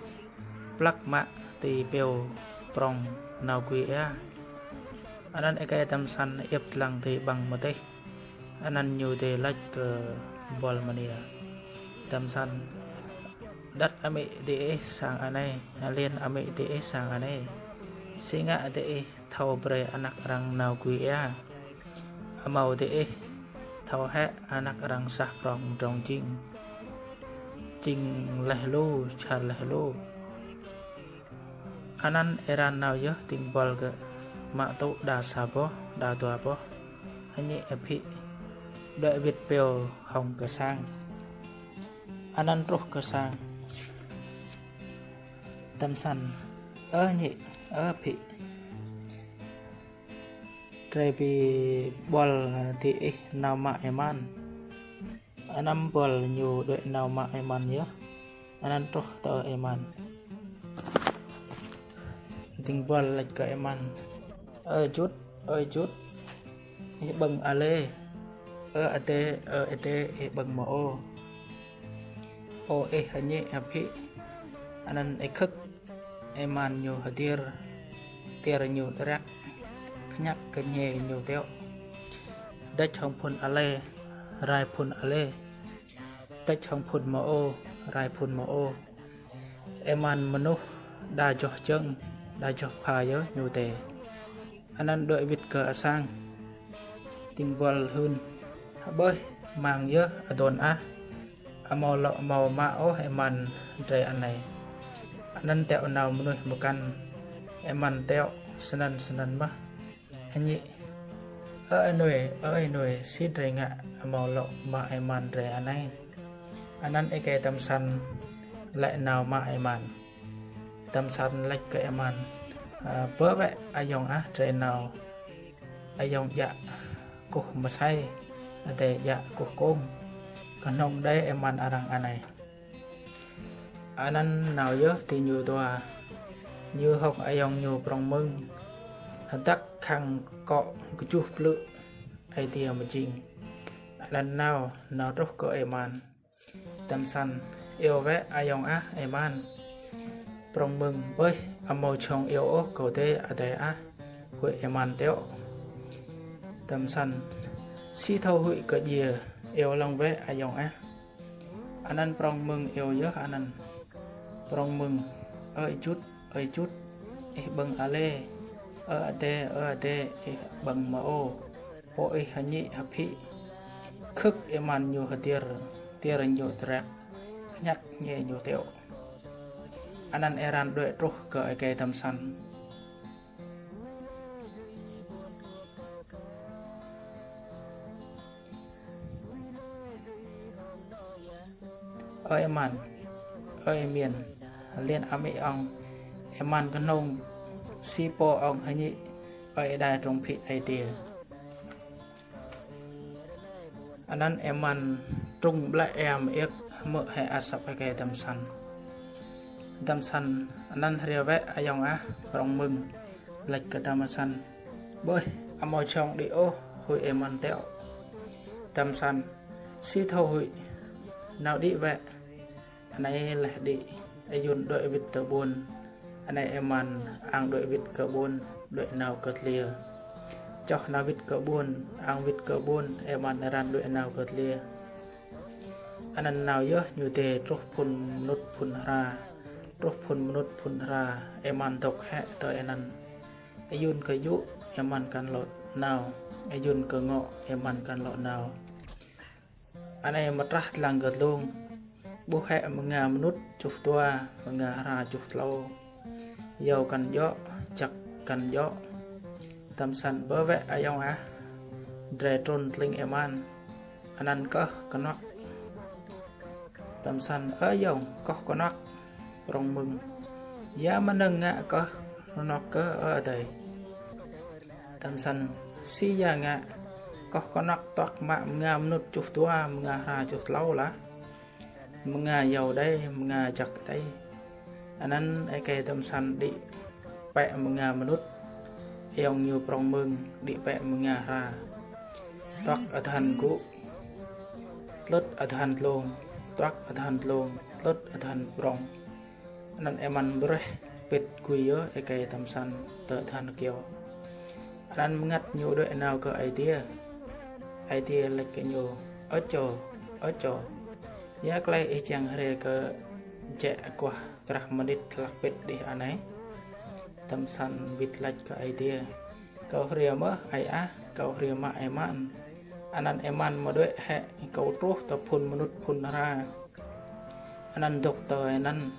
plăk mă ti piu prŏng nao gui êa. Anăn êkei Dăm Săn iêp dlăng ti ƀăng mtih. Anăn ñu dê lač kơ buăl mniê: Dăm Săn, đăt amĭ diih sang anei, lăn amĭ diih sang anei. Si ngă diih thâo brei anak arăng nao gui êa? Amâo diih thâo hĕ anak arăng sah prŏng mdrŏng jing, jing leh lu, čhar leh lu. Anăn êran nao yơh dĭng buăl gơ̆ mă tŭ đa sa boh, đa dua boh. Hñĭ hbhĭ đuĕ wĭt piu hŏng kơ sang. Anăn truh kơ sang, Dăm Săn: Ơ hñĭ, ơ hbhĭ, drei bi buăl diih nao mă êman. Anăn buăl ñu đuĕ nao mă êman yơh. Anăn truh tơ êman. Dĭng buăl lač kơ êman: Ơ jŭt, ơ jŭt, ih ƀơ̆ng alê. Ơ adê, ơ adê, ih ƀơ̆ng mơô. Ô ih hñĭ hbhĭ. Anăn êkhưk êman ñu hdiêr, tiêr ñu driăk, kñăk kñê ñu tiŏ. Dêč hŏng phŭn alê, rai phŭn alê. Dêč hŏng phŭn mơô, rai phŭn mơô. Êman mnuih đa joh jơ̆ng, đa joh pha yơh ñu dê. Anăn đuĕ wĭt kơ sang. Dĭng buăl hưn: Hƀơih, mang yơh adôn ah. Amâo lŏ mâo mă ôh êman drei anei. Anăn tiŏ nao mnuih mkăn, êman tiŏ snăn snăn mơh. Hñĭ: Ơ anuê, ơ anuê, si drei ngă amâo lŏ mă êman drei anei? Anăn êkei Dăm Săn lĕ nao mă êman. Dăm Săn lač kơ êman: Ơ, bơ wĕ ayŏng ah, drei nao ayŏng djă kkuh msei, adei djă kkuh kông, knŏng đei êman arăng anei. Anăn nao yơh ti ñu dua, ñu hŏng ayŏng ñu prŏng mưng, hdăk khăng kŏ kjuh blư̆ ai tiê mjing. Anăn nao, nao truh kơ êman. Dăm săn: Iêu wĕ ayŏng ah êman. Prŏng mưng: Bơih, amâo jhŏng iêu ôh kâo dê adei ah, huĭ êman tiŏ. Dăm săn: Si thâo huĭ kơ djiê, iêu lŏ wĕ ayŏng ah. Anăn prŏng mưng iêu yơh anăn. Prŏng mưng: Ơ ih jŭt, ơ ih jŭt, ih ƀơ̆ng alê. Ơ adê, ơ adê, ih ƀơ̆ng mơô. Pô ih hñĭ hpĭ. Khưk êman ñu hdiêr, tiêr ñu drăk, ñăk ñê ñu tiŏ. Anăn êran đuĕ truh kơ êkei Dăm săn. Ơ êman, ơ êmiên, liăn amĭ ŏng, êman knông, si pô ŏng hñĭ, ơ êđai trông phĭ ai tiê. Anăn êman trŭng ƀlĕ êa mơiêk hmư̆ hĕ asăp êkei Dăm săn. Dăm săn: Anăn hriê wĕ ayŏng ah, prŏng mưng. Lač kơ Dăm săn: Bơih, amâo jhŏng đĭ ôh, huĭ êman tiŏ. Dăm săn: Si thâo huĭ, nao đĭ wĕ. Anei leh đĭ, ayŭn đuĕ wĭt tơ ƀuôn. Anei êman ang đuĕ wĭt kơ ƀuôn, đuĕ nao kơ tliê. Čoh nao wĭt kơ ƀuôn, ang wĭt kơ ƀuôn, êman êran đuĕ nao kơ tliê. Anăn nao yơh ñu dê truh phŭn mnŭt phŭn hra. Truh phŭn mnŭt phŭn hra, êman dôk hĕ tơ anăn. Ayŭn kơ yŭ, êman kăn lŏ nao. Ayŭn kơ ngŏ, êman kăn lŏ nao. Anei mtrah dlăng kơ dlông. Ƀuh hĕ mnga mnŭt čuh dua, mnga hra čuh tlâo. Yâo kăn djŏ, jăk kăn djŏ. Dăm săn: Bơ wĕ ayŏng ah, drei trŭn tling êman. Anăn kơh knuăk. Dăm săn: Ơ ayŏng, kơh knuăk. Prŏng mưng: Ya mnơ̆ng ngă kơh knuăk kơh ơ adei? Dăm săn: Si ya ngă, kơh knuăk tuăk mă mnga mnŭt čuh dua, mnga hra čuh tlâo lah. Mnga yâo đei, mnga jăk đei. Anăn êkei Dăm săn đĭ pĕ mnga mnŭt, ayŏng ñu prŏng mưng đĭ pĕ mnga hra. Tuăk adhan gŭ, tlŭt adhan dlông, tuăk adhan dlông, tlŭt adhan prŏng. Anăn êman breh pĭt gui yơh êkei Dăm săn tơ adhan kyâo. Anăn mngăt ñu đuĕ nao kơ Aê Diê. Aê Diê lač kơ ñu: Ơ čô, ơ čô, ya klei ih čiăng hriê kơ jĕ aguah krah mnĭt hlăk pĭt đih anei? Dăm săn wĭt lač kơ Aê Diê: Kâo hriê mơh Aê ah, kâo hriê mă êman. Anăn êman mđuĕ hĕ kâo truh tơ phŭn mnŭt phŭn hra. Anăn dôk tơ anăn,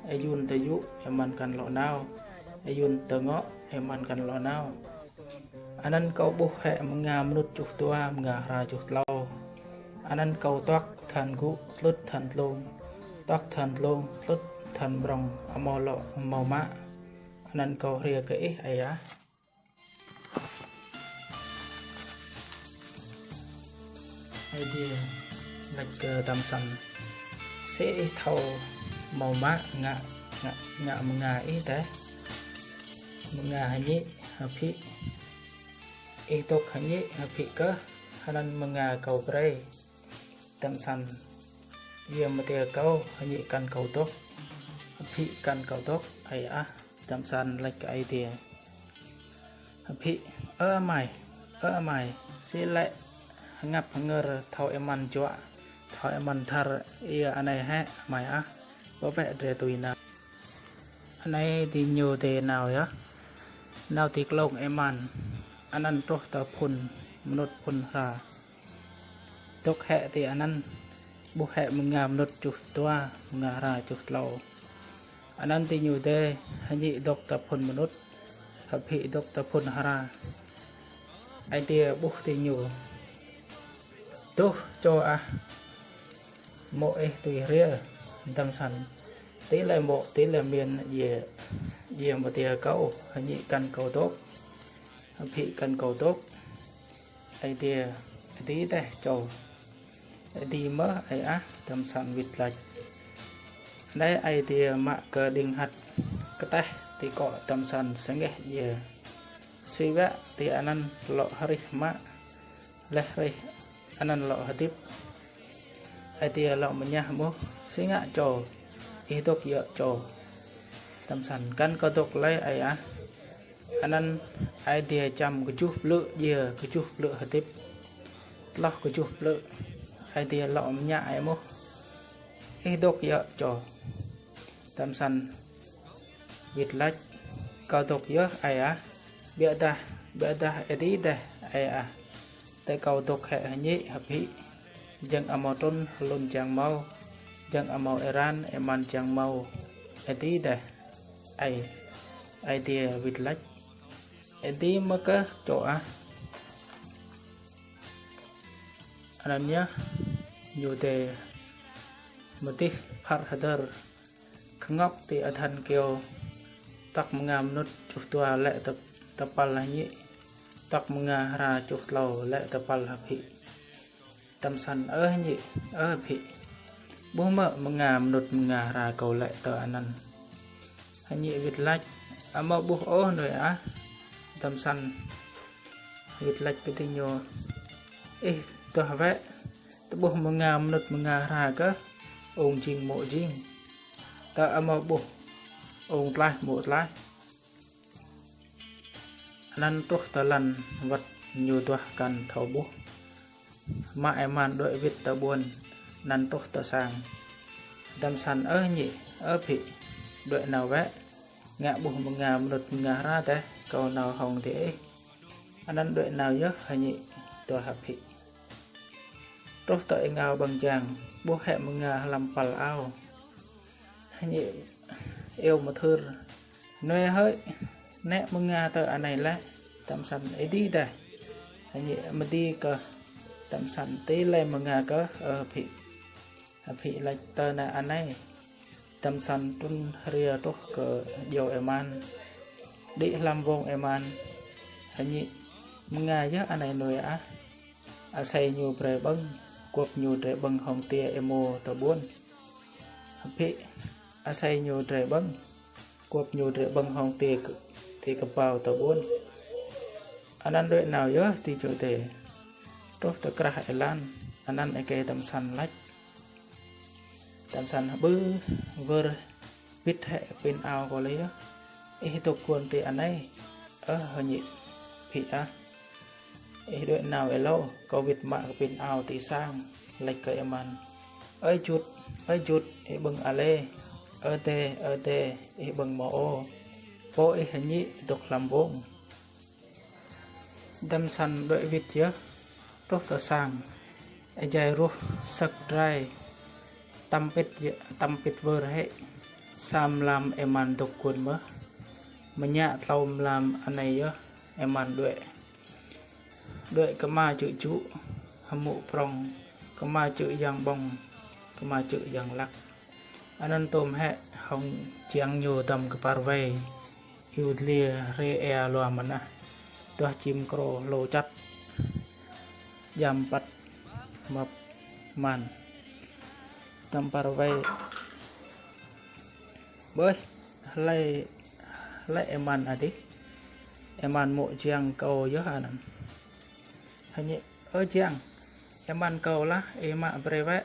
ayŭn tơ yŭ êman kăn lŏ nao, ayŭn tơ ngŏ êman kăn lŏ nao. Anăn kâo ƀuh hĕ mnga mnŭt čuh dua, mnga hra čuh tlâo. Anăn kâo tuăk adhan gŭ, tlŭt adhan dlông, tuăk adhan dlông, tlŭt adhan prŏng, amâo lŏ, amâo mă. Anăn kâo hriê kơ ih Aê ah. Aê Diê lač kơ Dăm săn: Si ih thâo amâo mă ngă, ngă, ngă mnga ih deh? Mnga hñĭ hpĭ. Ih dôk hñĭ hpĭ kơh, anăn mnga kâo brei. Dăm săn: Ya mdê kâo hñĭ kăn kâo dôk, hpĭ kăn kâo dôk, Aê ah. Dăm săn lač kơ Aê Diê: Hpĭ: Ơ amai, ơ amai, si lĕ hngăp hngơr thâo êman juă, thâo êman dhar ia anei hĕ amai ah, bơ wĕ drei tui nao. Anei diñu dê nao yơh. Nao ti klông êman, anăn truh tơ phŭn mnŭt phŭn hra. Dôk hĕ ti anăn, ƀuh hĕ mnga mnŭt čuh dua, mnga hra čuh tlâo. Anăn diñu dê, hñĭ dôk tơ phŭn mnŭt, hpĭ dôk tơ phŭn hra. Aê Diê ƀuh diñu: Duh čô ah, mô̆ ih tui hriê. Dăm săn: Ti lei mô̆, ti lei miên, djiê, djiê mâo tiê kâo, hñĭ kăn kâo dôk. Hbhĭ kăn kâo dôk. Aê tiê, êdi deh čô. Êdi mơh aê ah, Dăm Săn wĭt lač. Anei aê tiê mă kơ đĭng hăt kteh ti kŏ Dăm Săn sngeh djiê. Sui wĕ ti anăn lŏ hrih mă, leh hrih anăn lŏ hdĭp. Aê tiê lŏ mñă ƀuh, si ngă čô, ih dôk yơh čô. Dăm Săn kăn kâo dôk lei aê ah. Anăn aê tiê čăm kjuh blư̆ djiê, kjuh blư̆ hdĭp. Tloh kjuh blư̆, aê tiê lŏ mñă aê ƀuh, ih dôk yơh čô. Dăm Săn wĭt lač, kâo dôk yơh aê ah. Ƀiădah, ƀiădah êdi deh aê ah. Ti kâo dôk hĕ hñĭ hbhĭ. Jơ̆ng amâo trŭn hlŭn čiăng mâo. Jơ̆ng amâo êran êman čiăng mâo. Êdi deh aê. Aê tiê wĭt lač. Êdi mơh kơ čô ah. Anăn yơh, ñu dê mdih phar hdơr. Kngŏk ti adhan kyâo. Tăk mnga mnŭt čuh dua lĕ tơ, tơ păl hñĭ. Tăk mnga hra čuh tlâo lĕ tơ păl hbhĭ. Dăm Săn ơ hñĭ, ơ hbhĭ. Ƀuh mơ̆ mnga mnŭt mnga hra kâo lĕ tơ anăn. Hñĭ wĭt lač, amâo ƀuh ôh nuê ah. Dăm Săn wĭt lač kơ diñu. Ih duah wĕ, tơ ƀuh mnga mnŭt mnga hra kơh, ung jing mô̆ jing. Tơ amâo ƀuh, ung tlaih mô̆ tlaih. Anăn truh tơ lăn wăt ñu duah kăn thâo ƀuh. Mă êman đuĕ wĭt tơ ƀuôn, anăn truh tơ sang. Dăm Săn ơ hñĭ, ơ hbhĭ, đuĕ nao wĕ, ngă ƀuh mnga mnŭt mnga hra deh, kâo nao hŏng diih. Anăn đuĕ nao yơh hñĭ, dua hbhĭ. Truh tơ êngao ƀăng jang, ƀuh hĕ mnga hlăm păl ao. Hñĭ iêu mthưr, nuê hơi, nĕ mnga tơ anei leh. Dăm Săn êdi deh. Hñĭ mdih kơ Dăm Săn ti lei mnga kơ, ơ hbhĭ. Hbhĭ lač tơ nĕ anei. Dăm Săn trŭn hriê truh kơ djâo êman. Đĭ hlăm wông êman. Hñĭ mnga yơh anei nuê ah. Asei ñu brei ƀơ̆ng, kuôp ñu drei ƀơ̆ng hŏng tiê êmô tơ ƀuôn. Hbhĭ asei ñu drei ƀơ̆ng, kuôp ñu drei ƀơ̆ng hŏng tiê k-, tiê kbao tơ ƀuôn. Anăn đuĕ nao yơh ti čô dê. Truh tơ krah êlan, anăn êkei Dăm Săn lač. Dăm Săn hbưi wơr bĭt hĕ kpĭn ao kâo leh yơh. Ih dôk guôn ti anei. Ơ hñĭ, hbhĭ ah. Ih đuĕ nao êlâo, kâo wĭt mă kpĭn ao ti sang, lač kơ êman. Ơi jut, ơi jut, ih ƀơ̆ng alê. Ơ dê, ơ dê, ih ƀơ̆ng mâo ô. Pô ih hñĭ dôk hlăm wông. Dăm Săn đuĕ wĭt yơh, truh tơ sang. Êjai ruh sơ̆k drai, tăm pĭt, tăm pĭt wơr hĕ. Sa mlam êman dôk guôn mơh. Mñă tlâo mlam anei yơh, êman đuĕ. Đuĕ kma čư̆ čŭ, hmŭ prŏng, kma čư̆ yang ƀơ̆ng, kma čư̆ yang lăk. Anăn tuôm hĕ hŏng jiăng ñu dăm kpar wei. Hiu dliê hriê êa lua mnah. Duah čĭm krô hlô čăt. Jăm păt măp man. Dăm kpar wei. Ƀuh, hlei, hlei êman adih. Êman mô̆ jiăng kâo yơh anăn. Hñĭ, ơ jiăng, êman kâo lah, ih mă brei wĕ.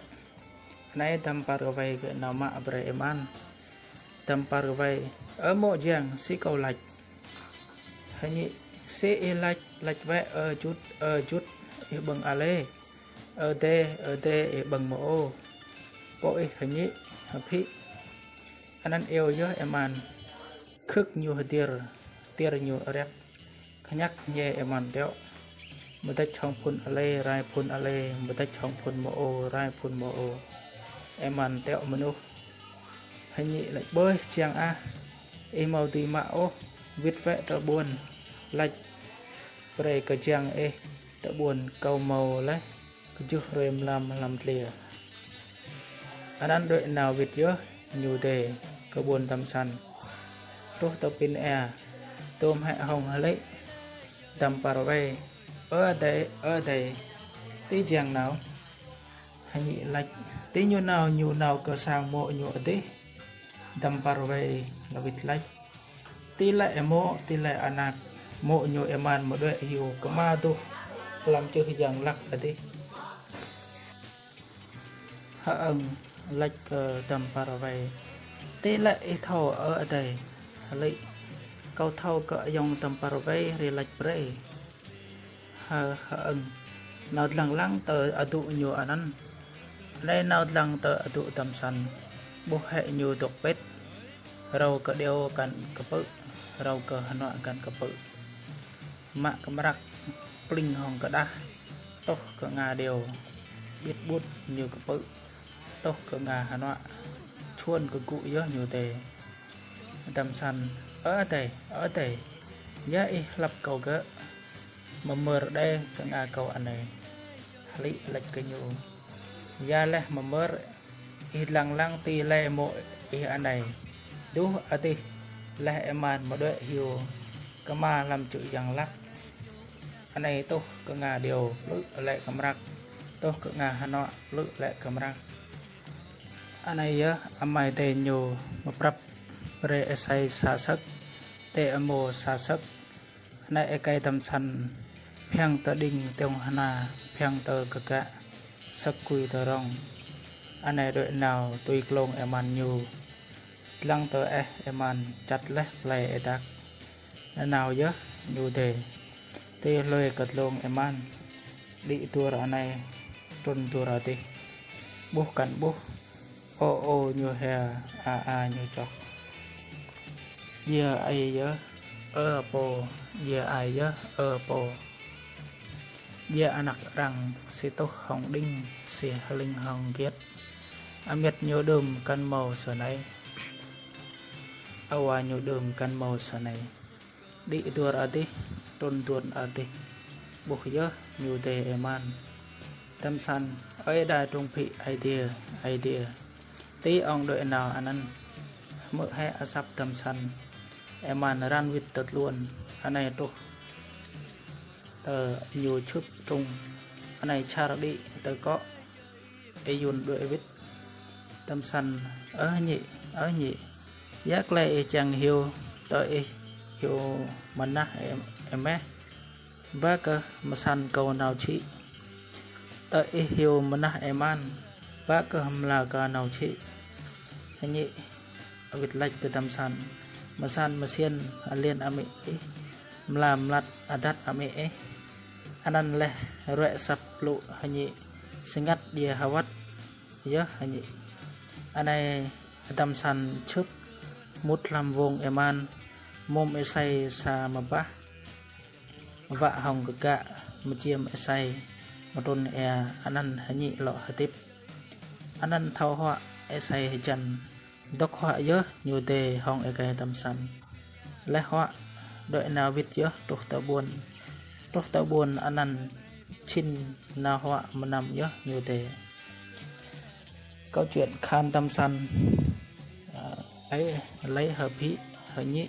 Anei dăm kpar wei gơ̆ nao mă brei êman. Dăm kpar wei, ơ mô̆ jiăng, si kâo lač. Hñĭ, si ih lač, lač wĕ, ơ jut, ơ jut, ih ƀơ̆ng alê. Ơ dê, ơ dê, ih ƀơ̆ng mâo ô. Pô ih hñĭ, hbhĭ. Anăn iêu yơh êman. Khưk ñu hdiêr, tiêr ñu ariăk. Kñăk ñe êman tiŏ. Mdêč hŏng phŭn alê, rai phŭn alê, mdêč hŏng phŭn mâo ô, rai phŭn mâo ô. Êman tiŏ mnuih. Hñĭ lač ƀuh jiăng ah. Ih mâo dưi mă ôh, wĭt wĕ tơ ƀuôn. Lač brei kơ jiăng ih tơ ƀuôn kâo mâo leh. Kjuh hruê mlam hlăm dliê. Anăn đuĕ nao wĭt yơh ñu dê. kơ ƀuôn Dăm Săn. Truh tơ pĭn êa, tuôm hĕ hŏng hlĭ Dăm Par Vei: Ơ adei, ơ adei, ti jiăng nao? Hñĭ lač: Ti ñu nao, ñu nao kơ sang mô̆ ñu adih. Dăm Par Vei lŏ wĭt lač: Ti lĕ mô̆, ti lĕ anak? Mô̆ ñu êman mđuĕ hiu kma dôk hlăm čư̆ yang lăk adih. H'Ơ̆ng lač kơ Dăm Par Vei: Ti lĕ ih thâo, ơ adei? Hlĭ: Kâo thâo kơ ayŏng Dăm Par Vei hriê lač brei. H'Ơ̆ng nao dlăng lăng tơ adŭ ñu anăn. Anei nao dlăng tơ adŭ Dăm Săn, ƀuh hĕ ñu dôk pĭt, rau kơ điâo kăn kpư̆, rau kơ hnuă kăn kpư̆. Mă kmrak, pling hŏng kđah, tuh kơ nga điâo, ƀĭt ƀut ñu kpư̆, tuh kơ nga hnuă, čhuôn kgŭ yơh ñu dê. Dăm Săn: Ơ adei, ơ adei, ya ih hlăp kâo gơ̆, mmơr đei kơ nga kâo anei. Hlĭ lač kơ ñu: Ya leh mmơr, ih dlăng lăng ti lĕ mô̆ ih anei. Duh adih leh êman mđuĕ hiu kma hlăm čư̆ yang lăk. Anei tuh kơ nga điâo, plư̆ lĕ kmrak, tuh kơ nga hnuă, plư̆ lĕ kmrak. Anei yơh amai adei ñu mprăp brei êsei sa sơ̆k, ti amâo sa sơ̆k. Anei êkei Dăm Săn phiăng tơ đĭng tiŏng hna, phiăng tơ kgă, sơ̆k kui tơ rŏng. Anei đuĕ nao tui klông êman ñu. Dlăng tơ eh êman čăt leh plei êdak. Nanao yơh ñu dê. Ti hlue kơ dlông êman, đĭ duôr anei, trŭn duôr adih. Ƀuh kăn ƀuh, ô ô ñu hia, a a ñu čŏk. Djiê ai yơh, ơ pô, djiê ai yơh, ơ pô. Djiê anak arăng si tuh hŏng đĭng, si hlĭng hŏng giêt. Amiêt ñu đưm kăn mâo snei. Awa ñu đưm kăn mâo snei. Đĭ duôr adih, trŭn duôr adih. Ƀuh yơh ñu dê êman. Dăm Săn: Ơi adai trông phĭ Aê Diê, Aê Diê. Ti ŏng đuĕ nao anăn. Hmư̆ hĕ asăp Dăm Săn, êman răn wĭt tơ tluôn. Anei truh tơ ñu čhưp trŭng. Anei čhar đĭ tơ kŏ. Êyun đuĕ wĭt. Dăm Săn: Ơ hñĭ, ơ hñĭ, ya klei ih čiăng hiu? Tơ ih hiu mnah ê-, êmeh, ba kơ msăn kâo nao čhĭ. Tơ ih hiu mnah êman, ba kơ mla kâo nao čhĭ. Hñĭ wĭt lač kơ Dăm Săn: Msăn msiên aliên amĭ ih, mla mlat adat amĭ ih. Anăn leh ruĕ asăp blŭ hñĭ, sngăt djiê hwăt yơh hñĭ. Anei Dăm Săn čhưp mŭt hlăm wông êman, mŭm êsei sa mbah, wă hŏng kgă, mjim êsei, mtrŭn êa, anăn hñĭ lŏ hdĭp. Anăn thâo huă êsei hjăn, dôk huă yơh ñu dê hŏng êkei Dăm Săn. Leh huă, đuĕ nao wĭt yơh truh tơ ƀuôn. Truh tơ ƀuôn anăn čhĭn nao huă mnăm yơh ñu dê. Câu chuyện khan Dăm Săn, ơ, ơi, lei hơ phĭ, hơ hñĭ,